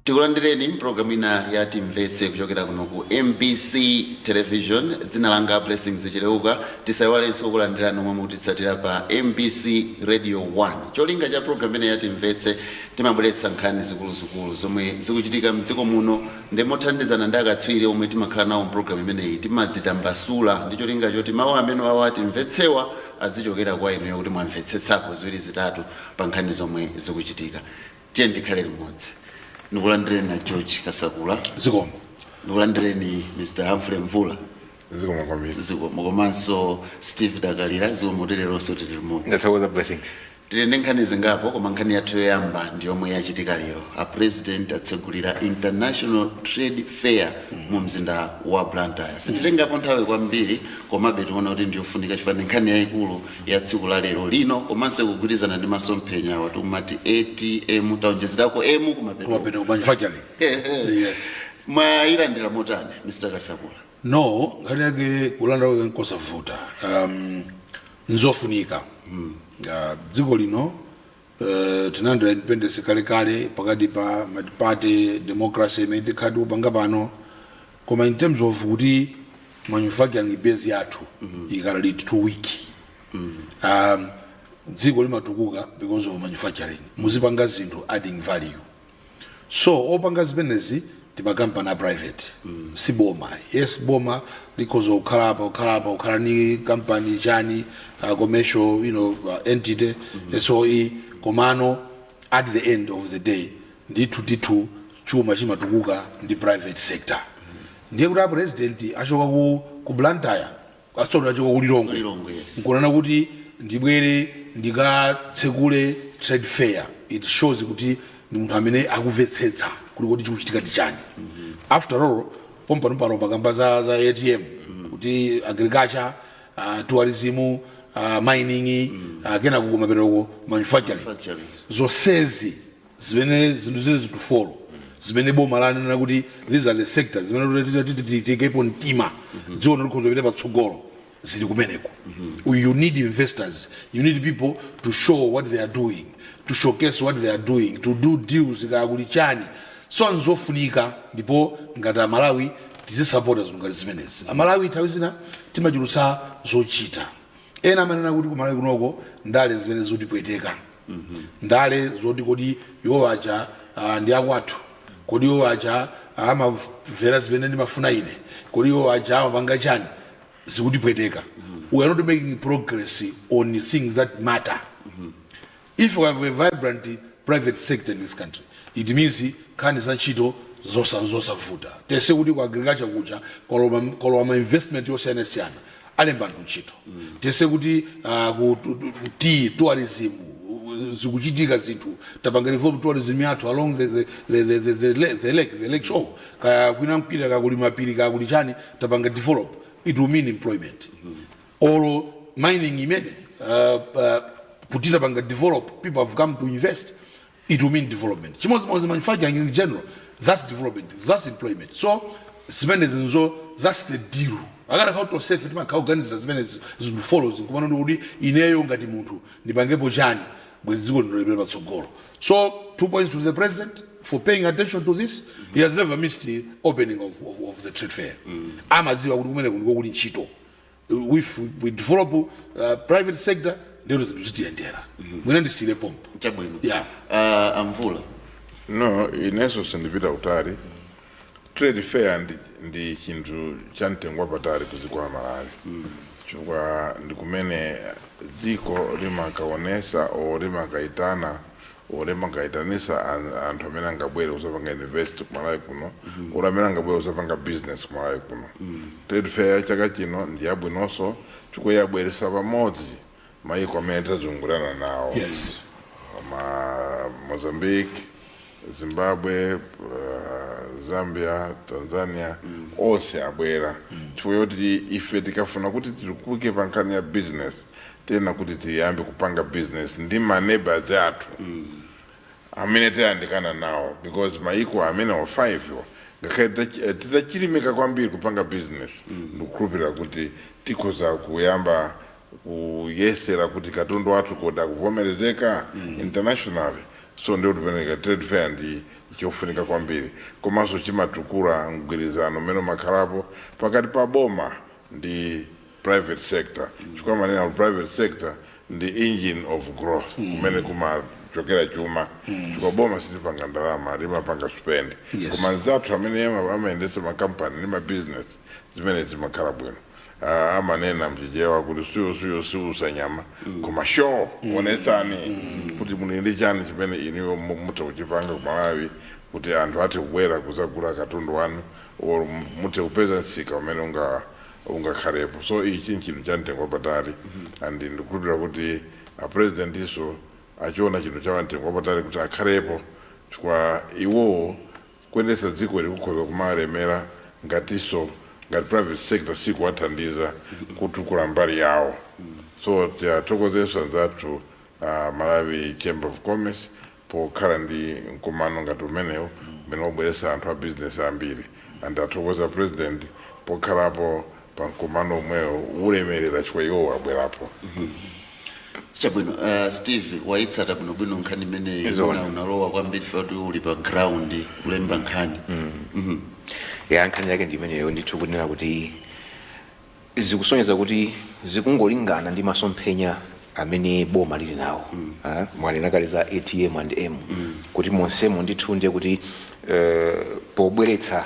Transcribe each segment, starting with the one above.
Tikulandireni mpulogalamu ina ya Timvetse kuchokera kuno ku MBC Television. Dzina langa Blessings Chileuka. Tisayiwalenso kulandirani omwe mukutitsatira pa MBC Radio 1. Cholinga cha pulogalamu imene ya Timvetse, timabweretsa nkhani zikuluzikulu zomwe zikuchitika mdziko muno, ndi mothandizana ndi akatswiri omwe timakhala nawo mpulogalamu imeneyi timadzitambasula ndi cholinga choti mawu amene wawa timvetsewa azichokera kwa inuyo, kuti mwamvetsetsapo ziwiri zitatu pa nkhani zomwe zikuchitika. Tiye tikhale limodzi. Ndikulandireni na George Kasakula. Zikomo. Ndikulandireni Mr Humphrey Mvula. Zikomo kwambiri. Zikomo. Komanso Steve Dakalira, zikomo. Tileronso tili limodzi. Ndathokoza, Blessings. Tili ndi nkhani zingapo, koma nkhani yathu yoyamba ndi yomwe yachitika lero. A President atsegulira International Trade Fair mu mzinda wa Blantyre. Sititengapo nthawi kwambiri, komabe tiona kuti ndiyofunika chifukwa ndi nkhani yayikulu ya tsiku la lero lino, komanso ikugwirizana ndi masomphenya awa tikumati ATM, taonjezerako M kumapeto. Kumapeto, manufacturing, yes. Mwayilandira motani, Mr Kasakula? No, nkhani yake kulanda kwake nkosavuta. Nzofunika. Dziko lino tinalandira independence kalekale pakati pa multi-party democracy imene tikhati kupanga pano, koma in terms of kuti manufacturing base yathu ikadali too weak. Dziko limatukuka because of manufacturing, muzipanga zinthu adding value. So opanga zimenezi ndi makampani a private, si boma. Yes, boma likhoza kukhala apa, kukhala apa, kukhala ni company chani, commercial entity, SOE, komano at the end of the day, ndithu ndithu, chuma chimatukuka ndi private sector. Ndiye kuti a President achoka ku Blantyre, asoni, achoka ku Lilongwe. Lilongwe, yes. Nkunena kuti ndibwere ndikatsekule trade fair, it shows kuti ndi munthu amene akumvetsetsa kuti kodi chikuchitika ndi chani. After all, pompano pano pakamba za ATM, kuti agriculture, tourism, mining, kenako kumapereko manufacturing. Manufacturing. Zonsezi zimene zinthu zili zinthu four zimene boma lanena kuti these are the sectors zimene tikepo mtima, dziko likhoza kupita patsogolo, zili kumeneko. You need investors, you need people to show what they are doing, to showcase what they are doing, to do deals kaya kuli chani. So nzofunika, ndipo ngati Amalawi tizisapota zinthu ngati zimenezi. Amalawi nthawi zina timachulutsa zochita. Ena amanena kuti kumalawi kunoko ndale zimene zikutipweteka, ndale zoti kodi iwo aja ndi akwathu, kodi iwo aja amamvera zimene ndimafuna ine, kodi iwo aja amapanga chani, zikutipweteka. We are not making progress on things that matter. If we have a vibrant private sector in this country, it means nkhani za ntchito zosavuta. Tese kuti ku agriculture kuja kwalowa ma investment yosiyanasiyana, alemba anthu ntchito. Tese kuti ku tea, tourism, zikuchitika zinthu, tapanga develop tourism yathu along the lake shore, kaya kwina mpira, kaya kuli mapiri, kaya kuli chani, tapanga develop, it will mean employment. Or mining imene kuti tapanga develop, people have come to invest, it will mean development. Chimodzimodzi manufacturing in general, that's development, that's employment. So zimenezi nzo, that's the deal. Akanakhala kuti tonsefe timakhala kuganizira zimene zinthu four nkumana ndi kuti ineyo ngati munthu ndipangepo chani, bwezi dziko lino lipite patsogolo. So two points to the President for paying attention to this. He has never missed the opening of the trade fair. Amadziwa kuti kumene ndiko kuli ntchito. If we develop private sector, ndero zinthu zitiyendera. Mwina ndisiyire pompo. Chabwino. Yeah. Amvula. No, inenso sindipita kutali. Trade fair ndi chinthu cha mtengo wapatali ku dziko la Malawi, chifukwa ndi kumene dziko limakaonesa o limakaitana o limakaitanisa anthu amene angabwere kuzapanga invest ku Malawi kuno or amene angabwere kuzapanga business ku Malawi kuno. Trade fair ya chaka chino ndi yabwinonso chifukwa yabweresa pamodzi mayiko amene tazungulana nawo, ma Mozambique, Zimbabwe, Zambia, Tanzania, onse abwera chifukwa choti ife tikafuna kuti titukuke pa nkhani ya business, tena kuti tiyambe kupanga business ndi ma neighbors athu amene tayandikana nawo, because maiko amene wa 5 wa ngakhale titachilimika kwambiri kupanga business, ndikukhulupirira kuti tikhoza kuyamba kuyesera kuti katundu wathu koda kuvomerezeka internationally. So ndio tipereka trade fair ndi Chofunika kwambiri, komanso chimatukula mgwirizano umene umakhalapo pakati pa boma ndi private sector, chifukwa manena kuti private sector ndi engine of growth, kumene kumachokera chuma, chifukwa boma silipanga ndalama, limapanga spend. Koma anzathu amene amayendetsa makampani ndi mabusiness, zimene zimakhala bwino. Amanena mchichewa kuti suyo suyo siusa nyama, koma show, onetsani kuti muli ndi chani chimene iniyo mutha kuchipanga ku Malawi kuti anthu athe kubwera kuzagula katundu wanu or muthe kupeza msika umene ungakhalepo. So ichi nchinthu cha mtengo wapatali, and ndikukhulupirira kuti a president iso achiona chinthu cha mtengo wapatali kuti akhalepo, chifukwa iwowo kuyendetsa dziko likukhoza kumalemera ngatinso ngati private sector sikuwathandiza kutukula mbali yawo. So tiyathokozenso anzathu Malawi Chamber of Commerce pokhala ndi mkumano ngati umenewu umene wabweretsa anthu a business ambiri, and athokoza president pokhalapo pa mkumano umwewo ulemerera chifukwa iwo abwerapo. Chabwino. Steve, waitsata bwinobwino nkhani imeneyi? Izona. Unalowa kwambiri foti uli pa ground kulemba nkhani. Ya, nkhani yake ndi imeneyo ndithu, kunena kuti zikusonyeza kuti zikungolingana ndi masomphenya amene boma lili nawo. Ah, mwanena kale za ATM and M, kuti monsemo ndithu ndiye kuti pobweretsa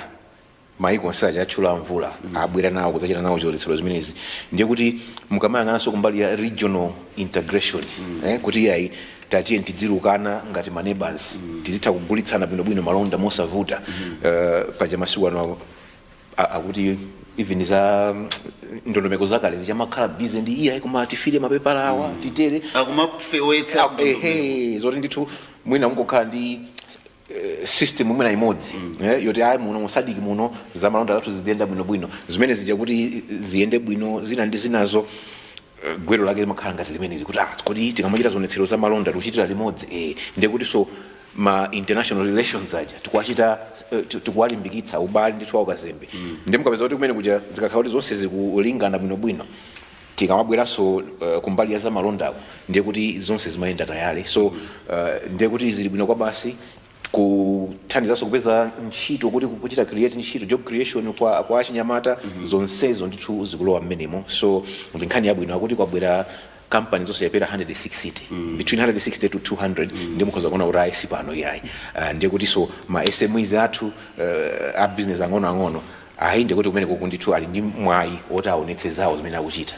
maiko onse aja atchula mvula, abwera nawo kudzachita nawo zionetsero zimenezi, ndiye kuti mukamayang'ananso kumbali ya regional integration, kuti yayi, tatiye tidzilukana ngati ma neighbors, tizitha kugulitsana bwinobwino malonda mosavuta. Paja masiku ano akuti even za ndondomeko zakale zichamakhala busy ndi iyayi, koma tifire mapepala awa, titere. Akumafewetsa. Ehe, zoti ndithu mwina mungokhala ndi system mwina imodzi, yoti ayi, muno mu SADC muno zamalonda zathu ziziyenda bwinobwino, zimene zija kuti ziyende bwino zina ndi zinazo. Gwero lake limakhala ngati limeneli, kuti kodi tikamachita zionetsero za malonda tikuchitira limodzi, ndiye kuti so ma international relations aja tikuwachita, tikuwalimbikitsa ubale ndithu wa ukazembe. Ndiye mukapeza kuti kumene kuja zikakhala kuti zonse zikulingana bwinobwino, tikamabweranso kumbali ya zamalondako ndiye kuti zonse zimayenda tayale. So ndiye kuti zili bwino kwa basi, kuthandizanso kupeza ntchito, kuti kuchita create ntchito, job creation kwa achinyamata. Zonsezo ndithu zikulowa mmenemo. So ndi nkhani yabwino, akuti kwabwera kampani zonse yapera 160, between 160 to 200. Ndiye mukhoza kuona kuti ayi, si pano iyayi. Ndiye kuti so ma SMEs athu, a business ang'onoang'ono ayi, ndiye kuti kumene kuku ndithu ali ndi mwayi woti aonetse zawo zimene akuchita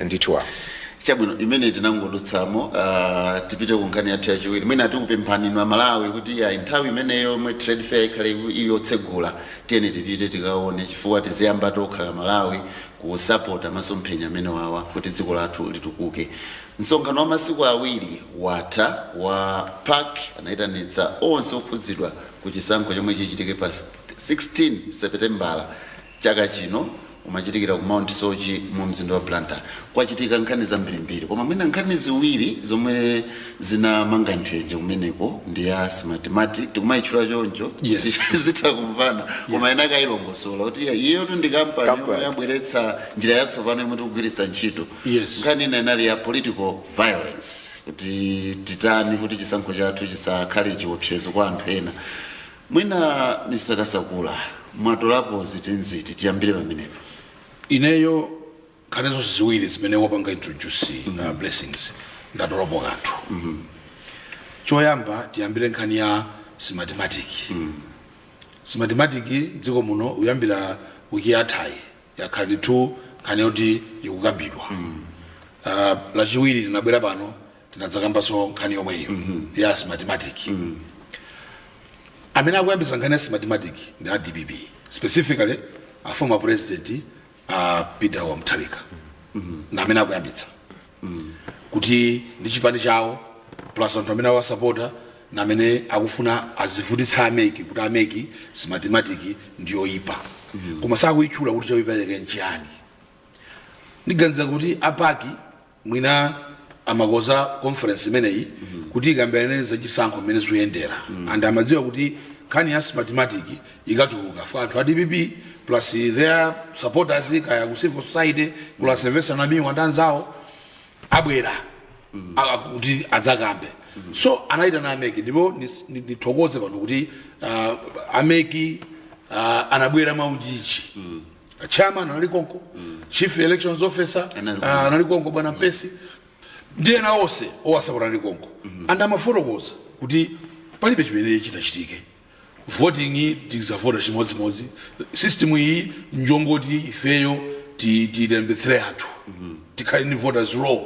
ndithu awo. Chabwino, imene tinangodutsamo. Tipite ku nkhani yathu yachiwiri. Mwina tikupemphani inu Amalawi kuti ya nthawi imeneyo yomwe trade fair ikhale ili yotsegula, tiyeni tipite tikaone, chifukwa tiziyamba tokha Malawi kusapota masomphenya amene wawa kuti dziko lathu litukuke. Msonkhano wa masiku 2 watha wa PAC, anayitanitsa onse okhudzidwa ku chisankho chomwe chichitike pa 16 Seputembala chaka chino, umachitikira ku Mount Soche mu mzinda wa Blantyre. Kwachitika nkhani zambirimbiri, koma mwina nkhani ziwiri zomwe zinamanga nthenje kumeneko ndi ya Smartmatic, tikumayitchula choncho. Yes. Zitha kumvana, koma ina kayilongosola kuti iya, iyotu ndi kampani yomwe Kampani. yabweretsa njira yatsopano yomwe tikugwiritsa ntchito. Nkhani ina inali ya political violence, kuti titani kuti chisankho chathu chisakhale chiopsezo kwa anthu ena. Mwina Mr Kasakula, mwatolapo zitinziti? Tiyambire pamenepo. Ineyo nkhani zonse ziwiri zimene wapanga introduce Blessings, ndatolapo kanthu. Choyamba, tiyambire nkhani ya Smartmatic. Smartmatic dziko muno uyambira wiki yathayi yakhala ndithu nkhani yoti ikukambidwa. Lachiwiri tinabwera pano, tinadzakambanso nkhani yomweyo ya Smartmatic. Amene akuyambisa nkhani ya Smartmatic ndi a DPP, specifically a former president Peter wa Mutharika, na amene akuyambitsa kuti ndi chipani chawo plus anthu amene awasapota na amene akufuna azivutitsa a MEC kuti a MEC Smartmatic ndiyoyipa, koma sakuyitchula kuti choyipa chake nchiyani. Ndiganiza kuti a PAC mwina amakoza conference imeneyi kuti ikambirane zachisankho mmene zikuyendera, and amadziwa kuti nkhani ya Smartmatic ikatuluka for anthu a DPP plus their supporters, kaya ku civil society, kula Sylvester Namiwa ndi anzawo abwera. Kuti adzakambe. So anayitana a MEC, ndipo ndithokoze pano kuti a MEC anabwera maujichi. Chairman anali konko, chief elections officer Anali anali konko, bwana Mpesi, ndi ena onse owasapota anali konko. And amafotokoza kuti palibe chimene chitachitike, voting tizavota chimodzimodzi, system iyi njongoti ifeyo tilembetsere anthu, tikhale ndi voters roll,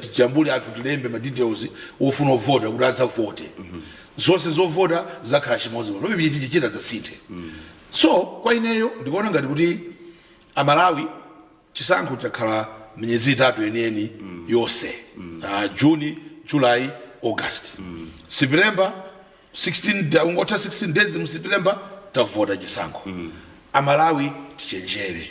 tijambule anthu, tilembe ma details ofuna ovota kuti adzavote. Zonse zovota zakhala chimodzimodzi, palibe chichita zasinthe. So kwa ineyo ndikuona ngati kuti Amalawi, chisankho chakhala miyezi 3 yeniyeni yonse, June, July, August, September 16, ungotha 16 days mu September tavota chisankho. Amalawi tichenjere.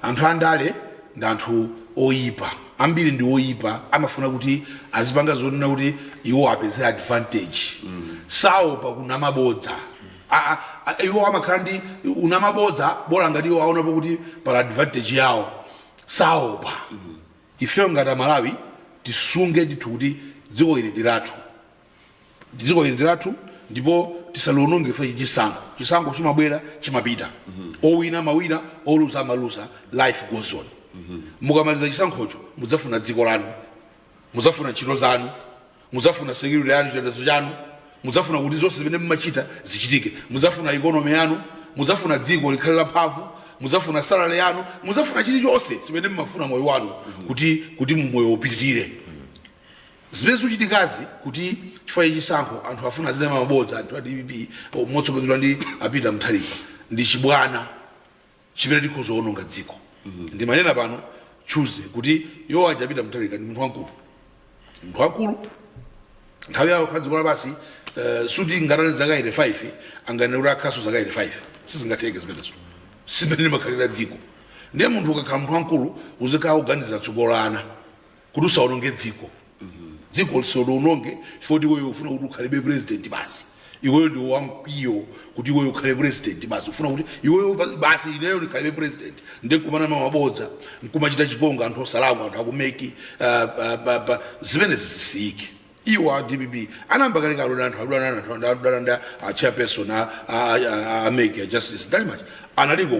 Anthu andale ndi anthu oyipa, ambiri ndi oyipa, amafuna kuti azipanga zonena kuti iwo apeze advantage. Saopa kunamabodza. Iwo amakhala ndi unamabodza, bola ngati iwo aonapo kuti pala advantage yawo, saopa. Ifeyo ngati Amalawi tisunge ndithu kuti dziko ili ndi lathu, dziko ili ndi lathu, ndipo tisaliononge ife. Chisankho, chisankho chimabwera, chimapita. Owina amawina, oluza amaluza, life goes on. Mukamaliza chisankhocho mudzafuna dziko lanu, mudzafuna ntchito zanu, mudzafuna security yanu, chitetezo chanu, mudzafuna kuti zonse zimene mumachita zichitike, mudzafuna economy yanu, mudzafuna dziko likhale la mphamvu, mudzafuna salary yanu, mudzafuna chilichonse chimene mumafuna moyo wanu kuti moyo upitirire. Zimene zikuchitikazi kuti chifukwa chisankho anthu afuna zina mabodza, anthu a DPP motsogozedwa ndi a Peter Mutharika, ndi chibwana chimene tikhoza kuononga dziko. Ndimanena pano Tuesday kuti iwo aja, Peter Mutharika ndi munthu wamkulu, munthu wamkulu, nthawi yawo kha dziko lapasi. Suti ngatane zaka 85 anganene kuti akhaso zaka 85, sizingatheke zimenezo, simene limakhalira dziko. Ndiye munthu ukakhala munthu wamkulu uzikhala kuganiza tsogolo la ana kuti usaononge dziko, dziko lisaliononge chifukwa kuti iweyo ufuna kuti ukhalebe president basi. Iweyo ndi wamkwiyo kuti iweyo ukhale president basi, ufuna kuti iweyo basi, ineyo ndikhalebe president, ndi nkumana mabodza, nkumachita chiponga anthu osalakwa, anthu aku MEC. Zimenezi zisiyike. Iwo a DPP anayamba kale kale anthu adwana, anthu adwana ndi a chairperson a MEC, a Justice Mtalimanja. Analiko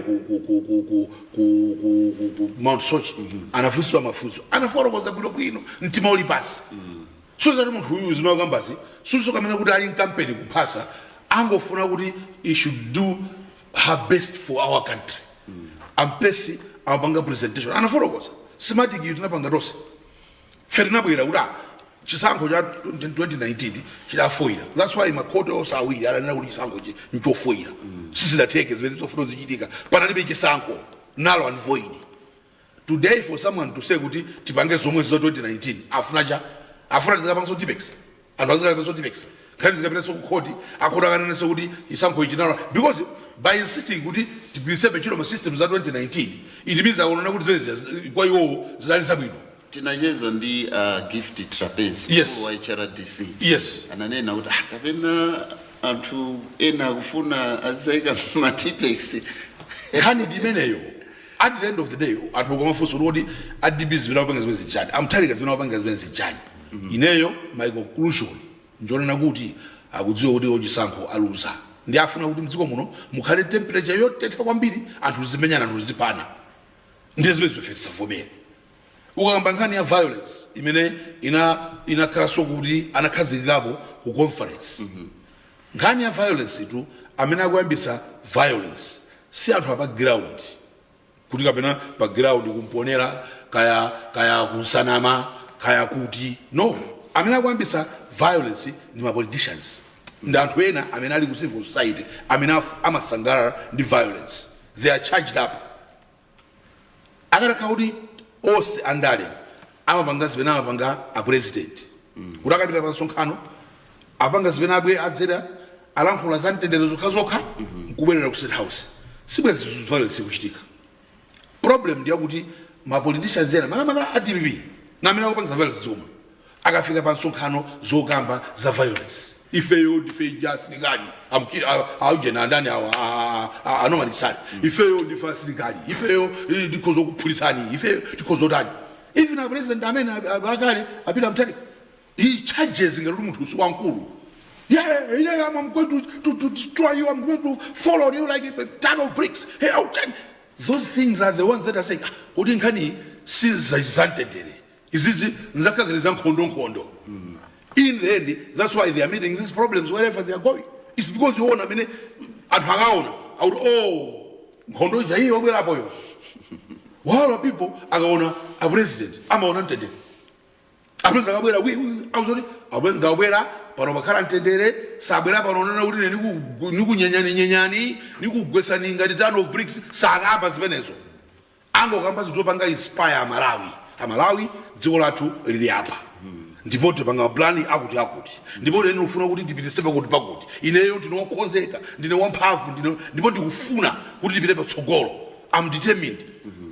ku Mount Soche, anafunsidwa mafunso, anafotokoza bwinobwino, mtima uli pasi. So zati munthu uyu zimakambazi suso kamene kuti ali mkampeni kuphasa, angofuna kuti he should do her best for our country. Ampesi amapanga presentation, anafotokoza Smartmatic iyo tinapanga tonse fe, tinabwera kuti chisankho cha 2019 chidafoira. That's why makhoti onse awiri adanena kuti chisankho chi nchofoira, sizidatheke zimene zofuna zichitika, panalibe chisankho, null and void. Today for someone to say kuti tipange zomwe za 2019, afuna cha afuna tizikapanso tipex, anthu azikapanso tipex, nkhani zikapitanso ku khoti, akhoti akanenenso kuti chisankho ichi null, because by insisting kuti tigwiritse ntchito ma system za 2019, it means akuonana kuti zimene kwa iwowo zidali zabwino. Tinacheza ndi Gift Trapence, mkulu wa HRDC. Ananena kuti kapena anthu ena akufuna azayika ma Tipp-Ex. Nkhani ndi imeneyo. At the end of the day, anthu ukamafunsa kuti a DPP zimene akupanga zimene zijani, a Mutharika zimene akupanga zimene zijani, ineyo my conclusion njonena kuti akudziwa kuti ochisankho aluza, ndi afuna kuti mdziko muno mukhale temperature yotentha kwambiri, anthu zimenyana, anthu zipana. Ndiye zimene zife tisavomere. Ukakamba nkhani ya violence imene inakhalanso kuti anakhazikikapo ku conference, nkhani ya violence tu, amene akuyambisa violence si anthu apa ground, kuti kapena pa ground kumponera, kaya kunsanama, kaya kuti no. Amene akuyambisa violence ndi ma politicians, ndi anthu ena amene ali ku civil society amene amasangalala ndi violence. They are charged up. Akanakhala kuti onse andale amapanga zimene amapanga a president, kuti akapita pa msonkhano apanga zimene abwe adzera, alankhula za mtendere zokhazokha, nkubwerera ku State House, sibwezi violence ikuchitika. Problem ndiyakuti ma politicians ena, makamaka a DPP, namene akupangisa violence dziko muno, akafika pa msonkhano zokamba za violence. Ifeyo ndife ja asilikali, aujena andani awa, anomalisali, ifeyo ndife asilikali, ifeyo tikhoza kuphulitsani, ifeyo tikhoza utani. Even a president amene akale a Peter Mutharika, he charges ngati kuti munthu wamkulu. Yeah, I'm going to destroy you. I'm going to follow you like a ton of bricks. Hey, I'll tell. Those things are the ones that are saying, "Ah, kuti nkhani si zamtendere, izizi nzakakale za nkhondo nkhondo." In the end, that's why they are meeting these problems wherever they are going. It's because you amene anthu akaona akuti, "Oh, nkhondo ija iyo wabwerapoyo." While people akaona a president amaona mtendere. A president akabwera, akuzoti a president akabwera pano pakhala mtendere. Sabwera pano onena kuti ine nikunyenyani nyenyani, nikugwesani ngati ton of bricks. Sakamba zimenezo, angokamba zinthu zopanga inspire Amalawi. Amalawi, dziko lathu lili apa ndipo tipanga mapulani akuti akuti, ndipo ine ndikufuna kuti tipitise pakuti pakuti. Ineyo ndine wokonzeka, ndine wamphamvu, ndine ndipo ndikufuna kuti tipite patsogolo. I'm determined.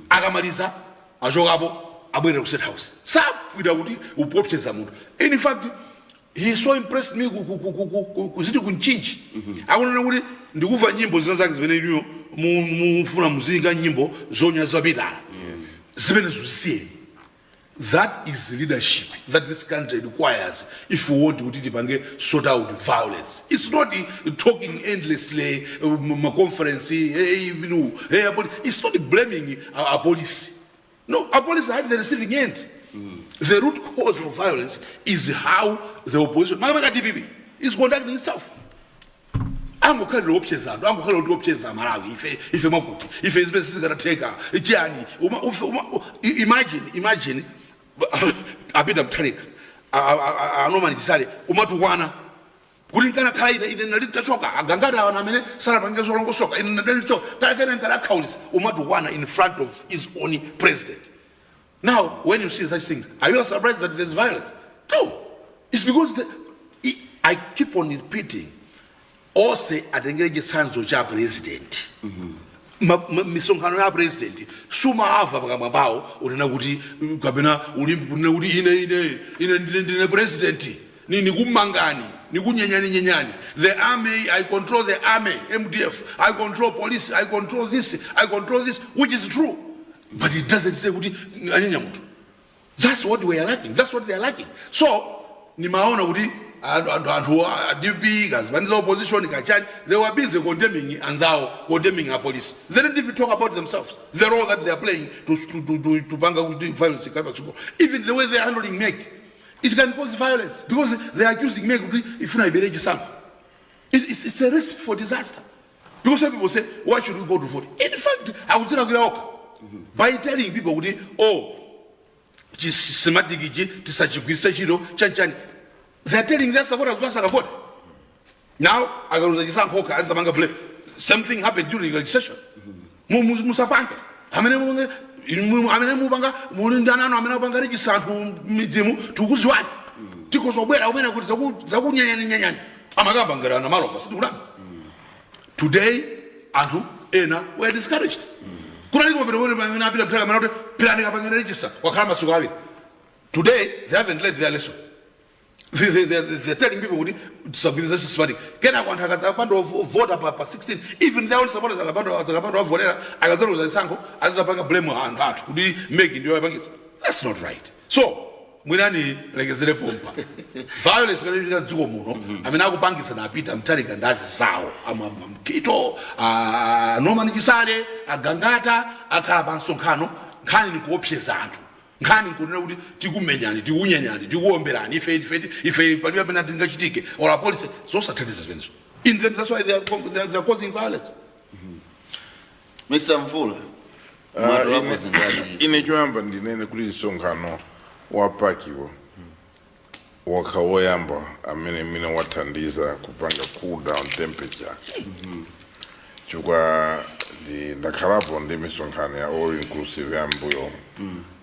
Akamaliza achokapo, abwerera ku State House, safuna kuti upopseza munthu. In fact, he so impressed me kuziti kunchinji akunena kuti ndikuva nyimbo zina zake zimene iniyo mufuna muziyika nyimbo zonyoza Pitala, zimene zisiyeni. That is leadership that this country requires if we want kuti tipange sort out violence. It's not talking endlessly, ma conference, hey, hey, it's not blaming our police. No, our police are at the receiving end. The root cause of violence is how the opposition, makamaka DPP, is conducting itself. Angokhalira opseza anthu, angokhalira kuti opseza Malawi, ife ife mwakuti ife zimene sizikanatheka chiyani. Imagine a Peter Mutharika, a Norman Chisale, umatukwana kuti nkanakhala ine, ine nali tachoka, agangati awana amene sanapange zolongosoka, ine nali tachoka kalekene nkanakhaulisa. Umatukwana in front of his own president. Now, when you see such things, are you surprised that there's violence? No. It's because I keep on repeating, ose atengere chitsanzo cha president. Misonkhano ya president sumamva pakamwa pawo unena kuti kapena unena kuti ine ine ine ndine president, ni nikumangani, nikunyenyani nyenyani. The army, I control the army, MDF, I control police, I control this, I control this, which is true, but it doesn't say kuti anyenya munthu. That's what we are lacking. That's what they are lacking. So nimaona kuti anthu a DP, kazipani za opposition, kachani, they were busy condemning anzawo, condemning our police. They didn't even talk about themselves, the role that they are playing to panga kuti violence ikhale patsogolo. Even the way they are handling MEC, it can cause violence because they are accusing MEC kuti ifuna ibere chisankho. It's a recipe for disaster because some people say, "Why should we go to vote?" In fact, akudzilakwira okha by telling people kuti, "Oh, chi Smartmatic ichi tisachigwiritse ntchito," chanchani. They are telling their supporters kuti asakavote. Now akaluza chisankho okha azamanga blame. Same thing happened during legislation. Musapange amene mupanga muli ndi anano amene apanga register anthu midzimu, tikuziwani, tikozobwera kumene kuti zakunyenyani nyenyani. Amakamba ngati ana malomba sitikulamba. Today anthu ena were discouraged. Kunali kumapita pamene apita mtaka amene kuti pirani kapangene register wakhala masiku awiri. Today they haven't learned their lesson. They're telling people kuti tisagwiritse Smartmatic. Kenako anthu akadzapanda vota pa 16, even their own supporters akapanda wavotera, akadzaluza chisankho azizapanga blame anthu athu kuti MEC ndiyo yapangitsa. That's not right. So mwinani lekezere pompa. Violence imene ilitika dziko muno, amene akupangisa na a Peter Mutharika ndi azizawo, amkito, Norman Chisale, agangata, akhala pa msonkhano, nkhani ni kuopseza anthu, nkhani nkunena kuti tikumenyani, tikunyenyani, tikuomberani, ife ife ife, palibe pamene tingachitike or apolisi. Zosathandiza zimenezo. In the end, that's why they are causing violence. Mr Mvula, Ah, mwatolapo zingati? Ine choyamba ndinene kuti msonkhano wa PAC-wo wakha woyamba amene mwina wathandiza kupanga cool down temperature, chifukwa ndakhalapo ndi misonkhano ya all inclusive ya mbuyo.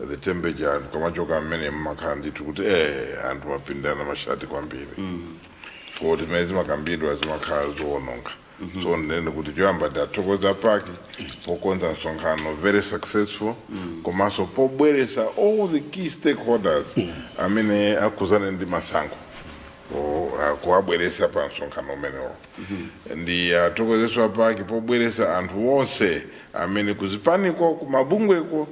The temperature kamachoka mmene mmakhala ndithu kuti anthu mapindana mashati kwambiri, kuti zimene zimakambidwa zimakhala zowononga. So ndinene kuti choyamba ndathokoza PAC pokonza msonkhano very successful, komanso pobweresa all the key stakeholders amene akuzana ndi masankho, kuwabweresa pa msonkhano umenewo. Ndi athokozeso a PAC pobweresa anthu onse amene kuzipaniko, kumabungweko.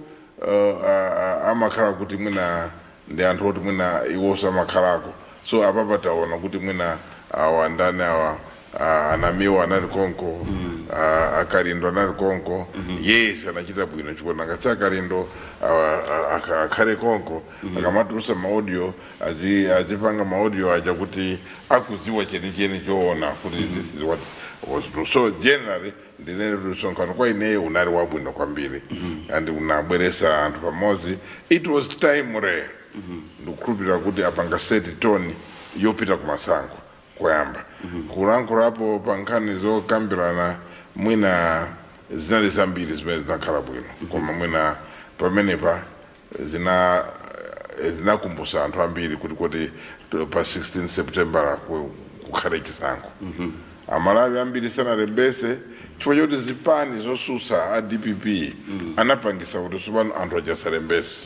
Amakhala kuti mwina ndi anthu oti mwina iwonso amakhalako. So apapa taona kuti mwina awa ndani awa, anamiwa anali konko, akalindo anali konko. Yes, anachita bwino chifukwa nanga akalindo akhale konko, akamatulusa ma audio azipanga ma audio aja kuti akuziwa chenicheni choona kuti this is what was true. So generally ndinene kuti msonkhano kwa ineyo unali wabwino kwambiri and unabweresa anthu pamodzi. It was timely. Ndikukhulupirira kuti apanga set tone yopita kumasankho. Kuyamba kulankhulapo pa nkhani zokambirana, mwina zinali zambiri zimene zinakhala bwino, koma mwina pamenepa zinakumbusa anthu ambiri kuti pa 16 September kukhale chisankho. Amalawi ambiri sanalembese chifukwa choti zipani zosusa, a DPP anapangisa kuti tsopano anthu aja asalembese,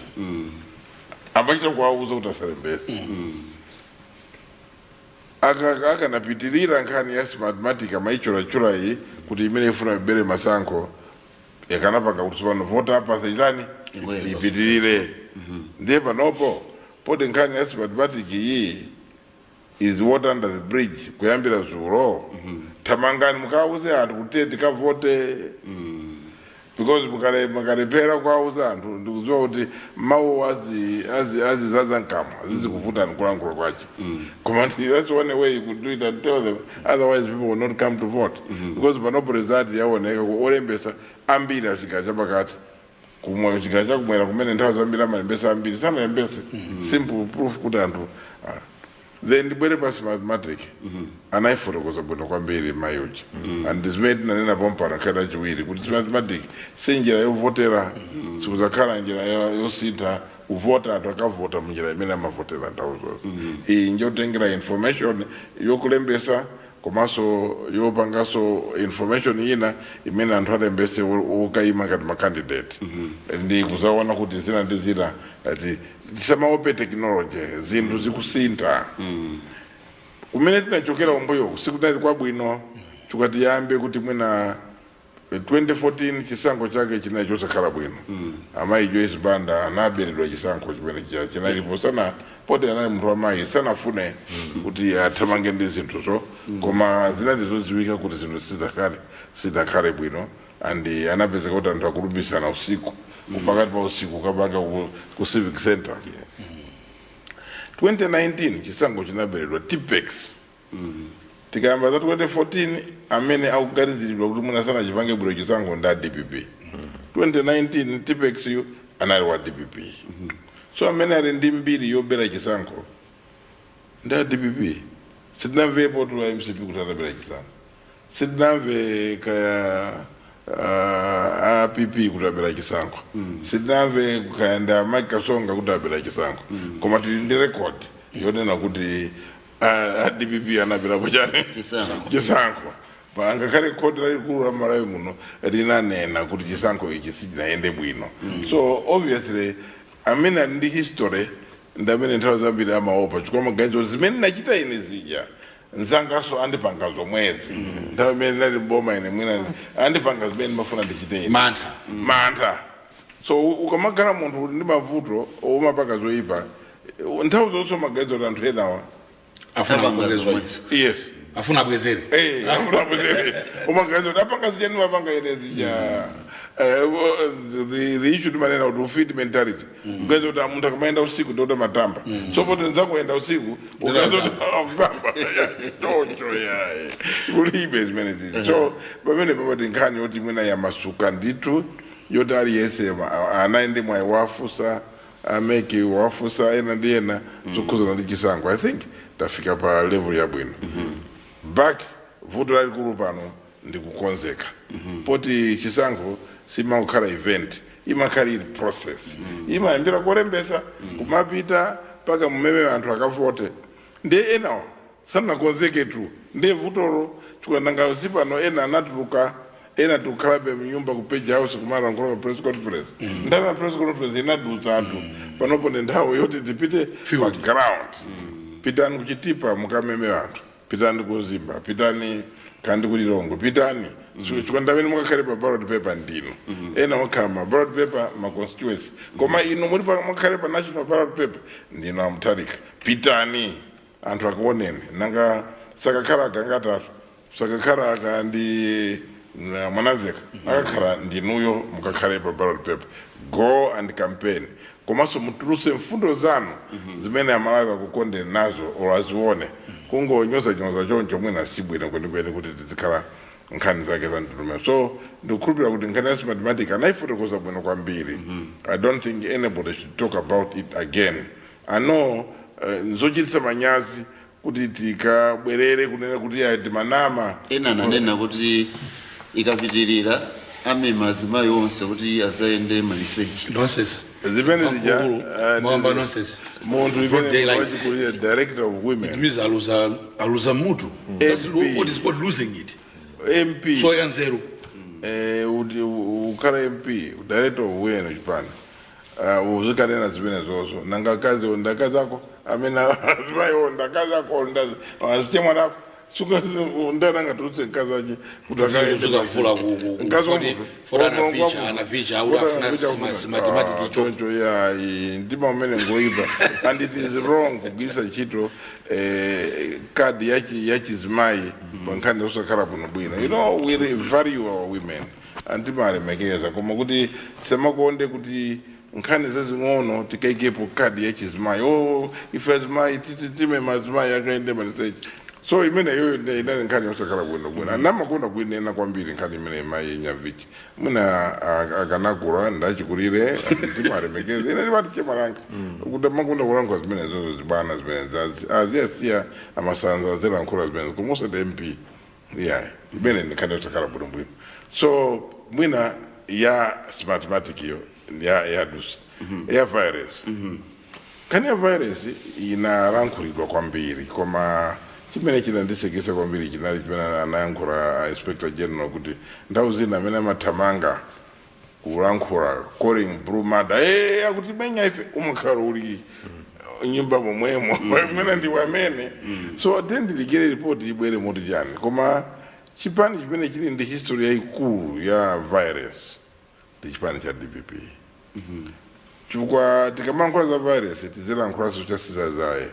amachita kuwauza kuti asalembese. Akanapitirira nkhani ya Smartmatic amaichulachula iyi kuti imene ifuna ibere masankho, yakanapanga kuti tsopano voter apathy chitani? Ibwere. Ipitirire. Ndiye panopo poti nkhani ya Smartmatic iyi is water under the bridge kuyambira zulo, thamangani mukauze anthu kuti tikavote, because mukalepera kuauza anthu, ndikudziwa kuti mawu azizaza mkamwa, zizikuvutani kulankhula kwache. Koma that's one way you could do it and tell them. Otherwise people will not come to vote, because panopo result yaoneka ku olembesa ambiri achigawo chapakati, kumwe chigawo chakumwera kumene nthawi zambiri amalembesa ambiri sanalembese. Simple proof kuti anthu then ndibwere pa Smartmatic. Anayifotokoza bwino kwambiri mayuja and zimene tinanena pompano nkhani yachiwiri kuti Smartmatic si njira yovotera, sikuzakhala njira yosintha kuvota. Anthu akavota munjira imene amavotera nthawi zonse. Iyi njotengera information yokulembesa komanso yopanganso information ina imene anthu alembese okayima ngati ma candidate, ndi kuzaona kuti zina ndi zina ati tisamaope technology, zinthu zikusintha. Kumene tinachokera umbuyo sikunali kwabwino. Chikatiyambe kuti mwina 2014 chisankho chake chinali chosakhala bwino. Amayi Joyce Banda anaberedwa chisankho chimene chinalipo sana poti anali munthu wamayi, sanafune kuti athamange ndi zinthuzo, koma zinali zodziwika kuti zinthu sizidakhale bwino and anapezeka kuti anthu akulumbisana usiku, pakati pa usiku kapanga ku civic center. 2019 chisankho chinaberedwa Tipp-Ex. Tikayamba za 2014, amene akuganiziridwa kuti mwina sanachipange bwino chisankho ndi a DPP. 2019 Tipp-Ex yu anali wa DPP. So amene ali ndi mbiri yobera chisankho ndi a DPP. Sitinamvepo tu a MCP kuti anabera chisankho, sitinamve kaya a PP kuti abera chisankho, sitinamve kaya ndi a Mike Kasonga kuti abera chisankho, koma tili ndi record yonena kuti a DPP anaberapo chani? Chisankho. Chisankho. Pa ngakhale khoti lalikulu la Malawi muno linanena kuti chisankho ichi sichinayende bwino. So obviously amene ali ndi history ndi amene nthawi zambiri amaopa, chifukwa maganizo zimene nachita ine zija nzangaso andipanga zomwezi nthawi imene ndinali mboma ine, mwina andipanga zimene ndimafuna ndichite ine. Mantha. Mantha. So ukamakhala munthu uli ndi mavuto umapanga zoyipa, nthawi zonse umaganiza kuti anthu enawa afuna Apanga kubwezwa. zomwezo. Yes. Afuna abwezere. Eh, afuna abwezere. Umaganiza kuti apanga zija ndimapanga ine zija. The issue timanena kuti ufiti mentality, ukaza kuti munthu akamayenda usiku ndikuti amatamba. So poti nzakuenda usiku, ukaza kuti akutamba choncho, yayi, kulibe zimene zizi. So pamene papati nkhani yoti mwina yamasuka ndithu, yoti aliyense anaende mwayi wafusa a MEC, wafusa ena ndi ena zokhuzana ndi chisankho, I think tafika pa level yabwino. Back vuto lalikulu pano ndi kukonzeka, poti chisankho simakhala event, imakhala ili process, imayambira kolembesa kumapita mpaka mumeme anthu akavote. Ndiye enawo sanakonzeke tu, ndiye vutolo chikulandanga pano. Ena anatuluka, ena tikukhalabe mnyumba ku Page House kumalankhula pa press conference. Nthawi ya press conference inadutsa anthu. Panopo ndi nthawi yoti tipite pa Field. ground. Pitani kuchitipa mukameme anthu. Pitani ku Mzimba, pitani kandi ku Lilongwe, pitani. Chifukwa ndamene mukakhale pa ballot paper ndinu. Ena mukhala ma ballot paper ma constituency, koma inu muli mukhale pa national ballot paper ndinu a Mutharika. Pitani, anthu akuoneni. Nanga sakakhala akangatatu, sakakhala aka ndi Mwanamveka, akakhala ndinuyo mukakhale pa ballot paper. Go and campaign, komanso mutuluse mfundo zanu zimene Amalawi akukondeni nazo or azione. Kungonyoza nyoza choncho mwina sibwino kwenikweni kuti tizikhala nkhani zake za mtutumeo. So ndikukhulupirira kuti nkhani ya Smartmatic anayifotokoza bwino kwambiri. I don't think anybody should talk about it again. I know nzochititsa manyazi kuti tikabwerere kunena kuti ayi, timanama. Ena ananena kuti ikapitirira amema azimayi onse kuti azayende maliseche. Nonsense. Zimene zija Mwamba nonsense. Munthu Broad imene daylight. wachikulire, director of women. It means aluza mutu. That's MP. what is called losing it. MP. So yanzeru. Uti ukhala MP, director of women chipani, uzikanena zimene zozo. Nanga akazi, ndakazi ako amene azimayiwo, ndakazi ako, azichemwa ako, ndananga tutse mkazi ache kuti akaende. Uzikavula. Mkazi wa munthu. For anavicha uli afuna Smartmatic icho. Choncho ya mtima umene ngoipa, and it is wrong kugwiritsa ntchito kadi yachizimayi pa nkhani zosakhala bwinobwino. We value our women and timalemekeza, koma kuti tisamakonde kuti nkhani zazing'ono tikaikepo kadi yachizimayi. Oh, ife azimayi time mazimayi akaende maliseche. So imene yoyo inali nkhani yosakhala bwinobwino. Anamakonda kuinena kwambiri nkhani imene mayi Nyavichi. Mwina akanakula ndachikulire, timalemekeza. Ine ndimati chemalanga kuti amakunda kulankhula zimene zozo, zibwana zimene aziyasiya amasanza azilankhula zimene, koma osati MP. Yeah, imene ndi nkhani yosakhala bwinobwino. So mwina ya Smartmatic iyo ya yadusa. Ya virus, nkhani ya virus inalankhulidwa kwambiri, koma chimene chinandisekesa kwambiri chinali chimene anayankhula a Inspector General kuti nthawi zina amene amathamanga kulankhula, calling blue murder, akuti menya ife, umakhala uli nyumba momwemo mwene ndiwe amene. So then ndilikire ripoti ibwere moti chani. Koma chipani chimene chili ndi history yayikulu ya virus ndi chipani cha DPP, chifukwa tikamalankhula za virus tizilankhulanso chasizazaye.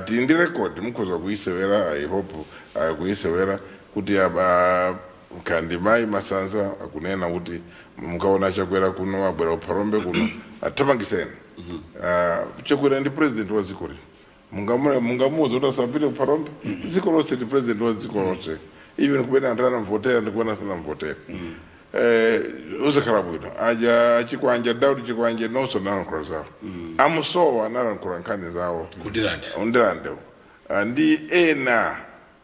Tili ndi record, mukhoza kuisewera, I hope kuisewera, kuti aba kandi mayi Masanza akunena kuti mukaona Chakwera kuno, abwera kuphalombe kuno, athamangiseni. Chakwera ndi president wa dziko lino, mungamuwuza kuti asapite kuphalombe? Dziko lonse, ndi president wa dziko lonse, even kumene anthu anamvotera ndi kumene asanamvotera. Uzakhala bwino aja achikwanja, Daudi Chikwanje nonso analankhula zawo, amusowa analankhula nkhani zawo. Kudirandi. Undirande ndi ena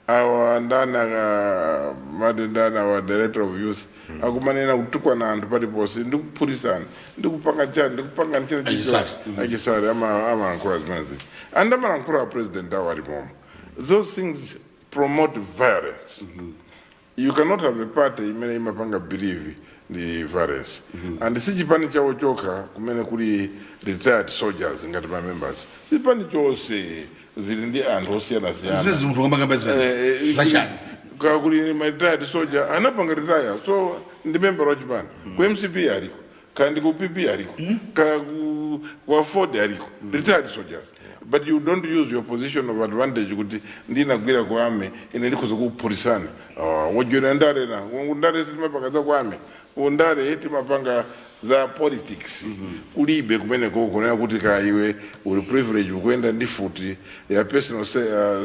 awa ndani aka mati ndani awa, director of youth, akumanena kutukwana anthu paliponse, ndikuphulisana, ndikupanga chani, ndikupanga nchina. Achisari. Achisari amalankhula zimene ziti and amalankhula president awo alimomo. Those things promote violence. You cannot have a party imene imapanga believe ndi violence. And si chipani chawo chokha kumene kuli retired soldiers ngati ma members. Chipani chonse zili ndi anthu osiyanasiyana. Zimene munthu kambakamba zimene zachani? Kuli ma retired soldier anapanga retire, so ndi member wa chipani. Ku MCP aliko, kandi ku PP aliko, ka ku AFORD aliko, retired soldiers. But you don't use your position of advantage kuti ndinagwira ku army, ine ndikhoza kukuphulisani. Wojoina ndale na ndale sitimapanga za ku army, ku ndale timapanga za politics. Kulibe kumeneko kunena kuti ka iwe uli privilege ukuyenda ndi futi ya personal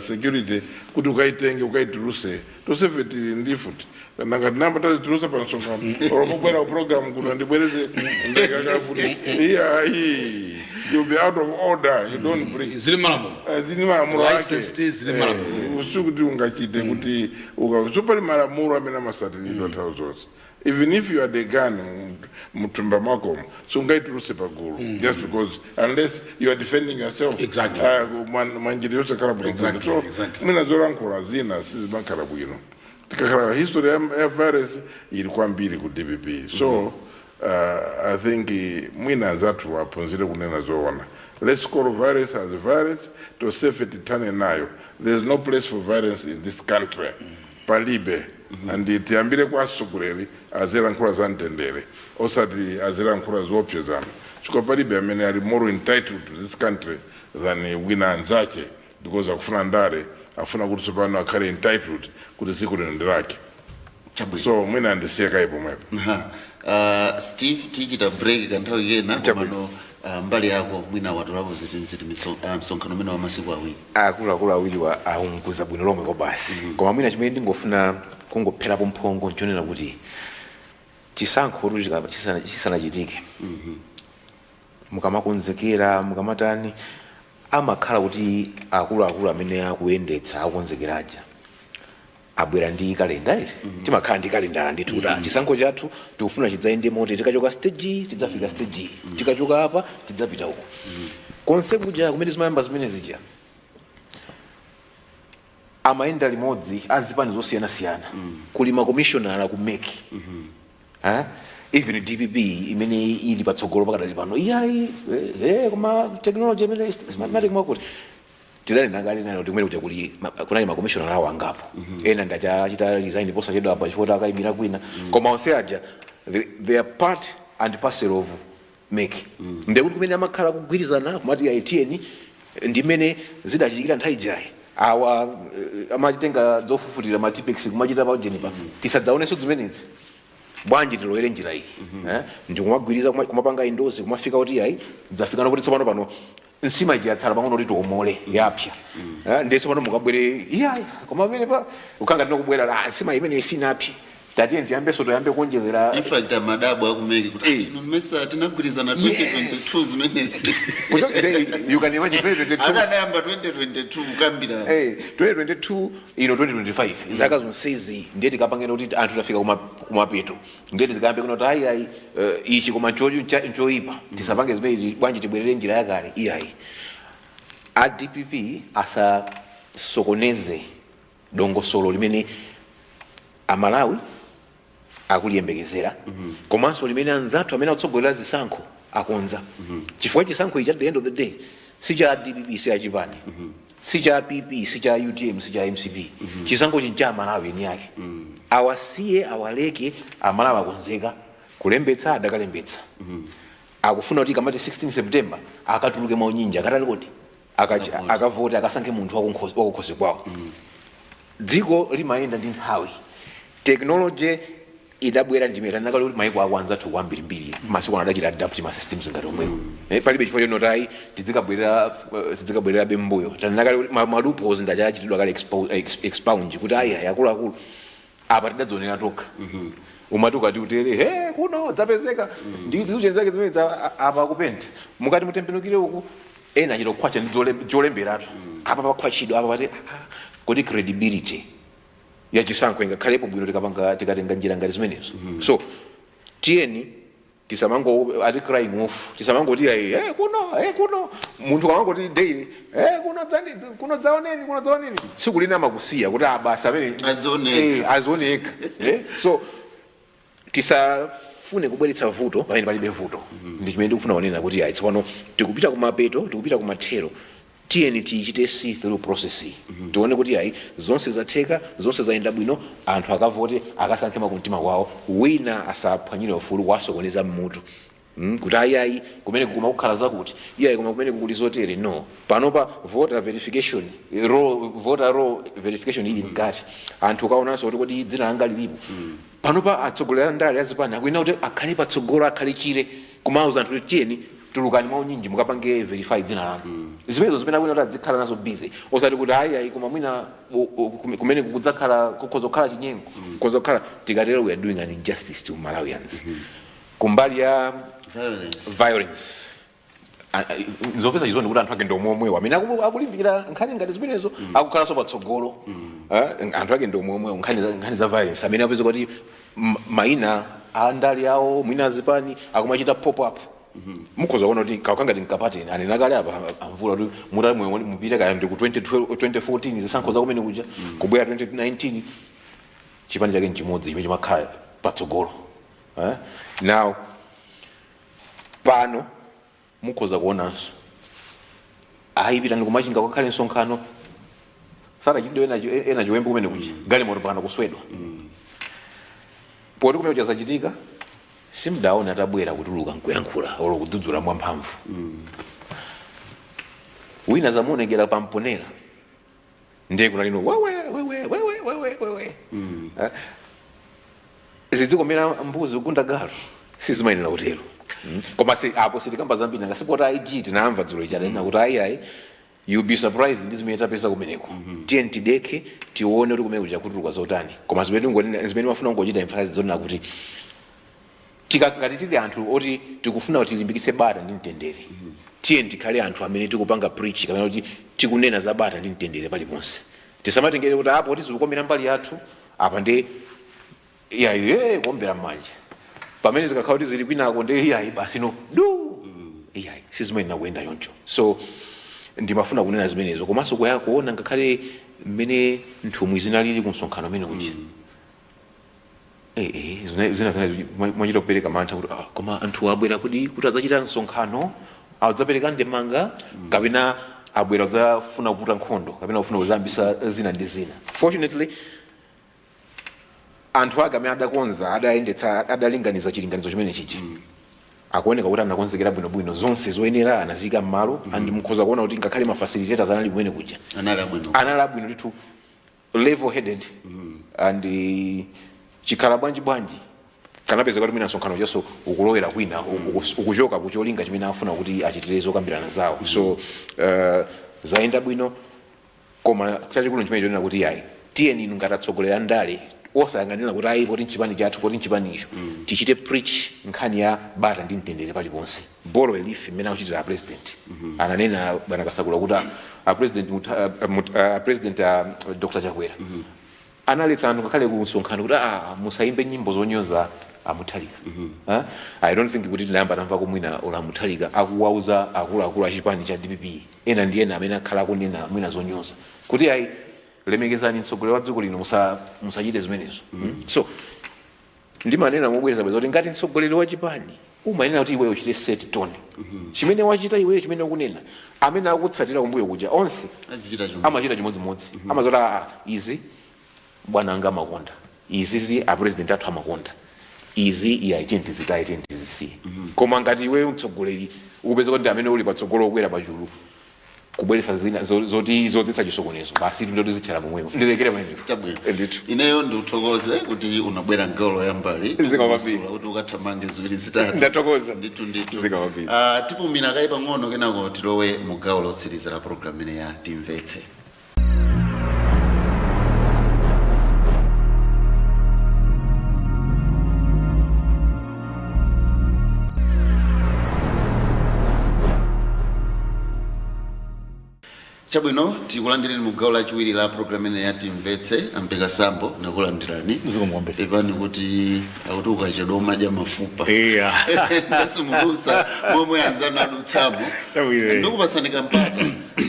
security kuti ukaitenge ukaituluse. Tosefe tili ndi futi, nanga tinamba tazitulusa pa msonkhano or mubwera ku program kuno ndibwereze ndekakafuti? Iya, you'll be out of order. You don't bring Zili malamulo. Zili malamulo ake. Licensed, zili malamulo. Usikuti ungachite kuti usupali malamulo amene amasatiridwa nthawi zonse. Even if you are the gun mutumba mwakomo, sungaituluse pagulu just because, unless you are defending yourself. Mwanjira yosakhala bwino. So mwina zolankhula zina sizimakhala bwino. Tikakhala history ya virus ili kwambiri ku DPP. So I think mwina anzathu aphunzire kunena zoona. Let's call violence as violence. Tonsefe tithane nayo. There's no place for violence in this country, palibe. And tiyambire kwa atsogoleri, azilankhula za mtendere, osati azilankhula zoopsezana, chifukwa palibe amene ali more entitled to this country than wina anzache, because akufuna ndale, afuna kuti tsopano akhale entitled kuti dziko lino ndi lake. Chabwino. So mwina andisiye kaye pomwepo. Aha. Steve, tichita break kanthawi kena. Chabwino. Komano mbali yako mwina watolapo ziti msonkhano umene wa masiku 2? Akuluakulu awiriwa aunguza bwino lomwe ko basi, koma mwina chimene ndingofuna kungopherapo mphongo nchonena kuti chisankho kuti chisanachitike, mukamakonzekera, mukamatani, amakhala kuti akuluakulu amene akuyendetsa, akukonzekeraja, abwera ndi kalenda iti. Timakhala ndi kalendala ndithu kuti chisankho chathu tikufuna chidzayende moti tikachoka stage iyi, tidzafika stage iyi, tikachoka apa tidzapita uko. Konse kuja kumene zimayamba zimene zija, amayenda limodzi azipani zosiyanasiyana, kuli makomishonala ku MEC. Ha? Even DPP imene ili patsogolo pakadali pano, iyayi, koma technology imene Smartmatic mwakuti tidali nakale nayo kuti kumene kuja kuli kunali makomishonala awo angapo. Ena ndachachita resign posachedwa apa chifukwa akayimira kwina, koma onse aja they are part and parcel of MEC. Ndekuti kumene amakhala kugwirizana kumati aitiyeni, ndimene zidachitikira nthawi ijayi, awa amachitenga zofufutira ma Tipp-Ex kumachita pa ujenipa, tisadzaonenso zimenezi. Bwanji tilowere njira iyi, eh? Ndikumagwiriza kumapanga indozi, kumafika kuti ayi, dzafikana kuti tsopano pano nsima iji yatsala pang'ono kuti tiomole, yapya. Eh, ndiye tsopano mukabwere, iyayi, koma pamene pa ukhanga tinokubwera, ah, nsima imene isinapye, tatiye tiyambenso, toyambe kuonjezera. In fact, amadabo aku MEC kuti ino mesa tinagwirizana 2022 zimenezi? You can imagine 2022. Akanayamba 2022 kukambirana. 2022, ino 2025, zaka zonsezi, ndiye tikapangena kuti anthu tafika kumapeto, ndiye tizikambe kuno kuti ayi ayi, ichi koma nchoipa, tisapange zimene, bwanji tibwerere njira yakale? Iyayi, a DPP asasokoneze dongosolo limene Amalawi akuliyembekezera, komanso limene anzathu amene akutsogolera zisankho akonza, chifukwa chisankho ichi at the end of the day si cha DPP, si achipani, si cha PP, si cha UTM, si cha MCP. Chisankho chi ncha Amalawi eni ake. Awasiye, awaleke Amalawi. Akonzeka kulembetsa, adakalembetsa. Akufuna kuti kamati 16 September akatuluke maunyinji, akatani kodi, akavote, akasankhe munthu wakukhosi kwawo. Dziko limayenda ndi nthawi. Technology idabwera, ndimene nakali kuti maiko ako anzathu kwambirimbiri masiku ano adachita adapt ma systems ngati omwewo. Palibe chifukwa chonoti tizikabwererabe mbuyo. Tanakali kuti ma loopholes ndachachitidwa kale expound kuti ayi ayi, akuluakulu, apa tidadzionera tokha. Umati ukati utere, he, kuno dzapezeka ndi ziucheni zake zimene apa akupenta, mukati mutembenukire uku, ena achita kukhwacha ndi zolemberatu apa pakhwachidwa apa pati. Kodi credibility yachisankho ingakhalepo bwino tikapanga, tikatenga njira ngati zimenezo? So tiyeni tisamango ati crying wolf, tisamangoti ayi, kuno, kuno munthu kamangoti daily, kuno dzani, kuno dzaoneni, kuno dzaoneni, tsiku lina amakusiya kuti ah, basi, amene Azioneka. Azioneka. So tisafune kubweretsa vuto pamene palibe vuto. Ndi chimene ndikufuna kunena kuti ayi, tsopano tikupita kumapeto, tikupita kumathero, tiyeni tichite see through process iyi, tione kuti ayi, zonse zatheka, zonse zayenda bwino, anthu akavote, akasankhe makumtima kwawo. Wina asaphwanyire ufulu wasokoneza mmutu, kuti ayi ayi, kumene kukuma kukhala zakuti, iyayi, koma kumene kukuli zotere. No, panopa voter verification, roll, voter roll verification ili mkati. Anthu ukaonanso kuti kodi dzina langa lilipo? Panopa atsogoleri a ndale azipani akuyenera kuti akhale patsogolo, akhale chire kumauza anthu kuti tiyeni, tulukani mwaunyinji mukapange verify dzina lanu. Zimenezo zimene akuyenera kuti adzikhala nazo busy, osati kuti ayi ayi, koma mwina kumene kukudzakhala, kukhoza kukhala chinyengo, kukhoza kukhala. Tikatero we are doing an injustice to Malawians. Kumbali ya violence, violence, nzomvetsa chisoni kuti anthu ake ndomwomwewo amene akulimbikira nkhani ngati zimenezo, akukhalanso patsogolo. Anthu ake ndomwomwewo nkhani za violence, amene apeza kuti mayina a ndale awo, mwina azipani, akumachita pop up. Mukhoza kuona kuti kakangati mkapateni anena kale apa amvula kuti mutali mupite kaya ndi ku 2012, 2014, zisankho za kumene kuja, kubwera 2019, chipani chake nchimodzi chimene chimakhala patsogolo. Now pano mukhoza kuonanso Ayi, pitani kumachinga kukakhale msonkhano. Sadachitidwe ena chiwembu kumene kuja, galimoto pakana kuswedwa. Poti kumene kuja zachitika, simdaona atabwera kutuluka nkuyankhula olo kudzudzula mwamphamvu. Wina zamuonekera pamponera, ndiye kuna lino wewe wewe wewe wewe wewe. Eh, zidzikomera mbuzi kugunda galu, sizimayenera kutero. Koma si apo sitikamba zambiri, nanga sipota IG tinamva dzulo ichi adanena kuti ayi ayi, you'll be surprised ndi zimene tapeza kumeneko. Tiye tidekhe, tione kuti kumene kuja kutuluka zotani. Koma zimene zimene mafuna kungochita emphasize zonena kuti ngati tili anthu oti tikufuna kuti tilimbikitse bata ndi mtendere, tiye tikhale anthu amene tikupanga preach kapena kuti tikunena za bata ndi mtendere paliponse. Tisamatengere kuti apo tizikukomera mbali yathu apa, ndi iyayi, kuombera m'manja, pamene zikakhala kuti zili kwinako ndi iyayi, basi, no du, iyayi, sizimayenera kuyenda choncho. So ndimafuna kunena zimenezo, komanso kuya kuona ngakhale mmene nthumwi zinalili ku msonkhano umene uja. Zina mwachita kupereka mantha kuti koma anthu abwera kuti adzachita msonkhano, adzapereka ndemanga, kapena abwera kudzafuna kuputa nkhondo, kapena kufuna kuzambisa zina ndi zina. Fortunately, anthu ake amene adakonza, adayendetsa, adalinganiza chilinganizo chimene chija, akuoneka kuti anakonzekera bwinobwino, zonse zoyenera anaziyika m'malo, and mukhoza kuona kuti ngakhale ma facilitators anali kumene kuja anali abwino. Anali abwino ndithu, level headed, and chikhala bwanji bwanji kanapeza kuti mwina msonkhano chonso ukulowera kwina, ukuchoka kucholinga chimene afuna kuti achitire zokambirana zawo. So zayenda bwino, koma chachikulu chimene chonena kuti ayi, tiyeni inu ngati atsogoleri a ndale, osayang'anira kuti ayi, poti nchipani chathu, poti nchipani icho, tichite preach nkhani ya bata ndi mtendere paliponse. Borrow a leaf mmene akuchitira a president. Ananena bwana Kasakula kuti a president a president Dr Chakwera analetsa anthu ngakhale ku msonkhano kuti musayimbe nyimbo zonyoza amuthalika. I don't think kuti tinayamba tamva kumwina ola Mutharika akuwauza akuluakulu a chipani cha DPP ena ndi ena amene akhala akunena mwina zonyoza kuti ayi, lemekezani mtsogoleri wa dziko lino, musachite zimenezo. So ndimanena mobwerezabwereza kuti ngati mtsogoleri wa chipani umayenera kuti iweyo uchite set tone. Chimene wachita iweyo, chimene ukunena, amene akutsatira kumbuyo kuja onse azichita chomwe. Amachita chimodzimodzi. Amazoti izi bwana anga amakonda, izizi a president athu amakonda izi, iya, tiye tizitaye, tiye tizisiye. Koma ngati iweyo mtsogoleri ukupeza kuti amene uli patsogolo ukwera pachulu kubweretsa zina zoti zodzetsa chisokonezo, basi ndoti zithera momwemo. Ndilekere pamenepo. Chabwino. Ndithu. Ineyo ndikuthokoze kuti unabwera mgawo loyambali. Zikomo kwambiri. Kuti ukathamange ziwiri zitatu. Ndathokoza. Ndithu ndithu. Zikomo kwambiri. Tipumira kayi pang'ono, kenako tilowe mu gawo lotsiriza la program imene ya Timvetse. Chabwino, tikulandireni mu gawo lachiwiri la program imene ya Timvetse. Amteka Sambo, nakulandirani. Zikomo kwambiri. Pepani kuti akuti ukachedwa umadya mafupa. Iya. Ndasimudutsa momwe anzanu adutsamo. Chabwino. Ndikupasani kampata.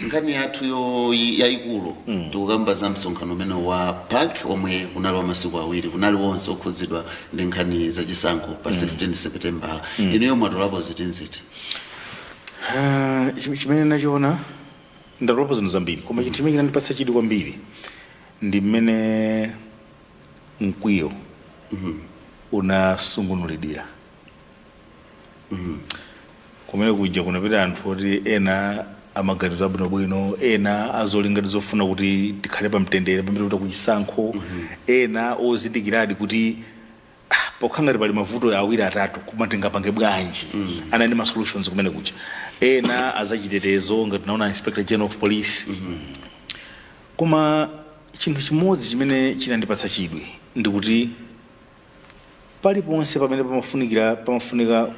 Nkhani yathu yayikulu, tikukamba za msonkhano umene wa PAC omwe unali wa masiku awiri, kunali wonse okhudzidwa ndi nkhani zachisankho pa 16 September. Inuyo mwatolapo zitinziti? Ah, chimene ndachiona, ndatolapo zinthu zambiri, koma chinthu chimene chinandipatsa chidwi kwambiri ndi mmene mkwiyo unasungunulidwira kumene kuja. Kunapita anthu oti ena amaganizo abwinobwino, ena azolinga zofuna kuti tikhale pamtendere pamene kupita kuchisankho, ena ozindikiradi kuti pokha ngati pali mavuto awiri atatu, koma tingapange bwanji, ana ndi ma solutions kumene kuja, ena azachitetezo ngati naona Inspector General of Police. Koma chinthu chimodzi chimene chinandipatsa chidwi ndikuti paliponse pamene pamafunikira, pamafunika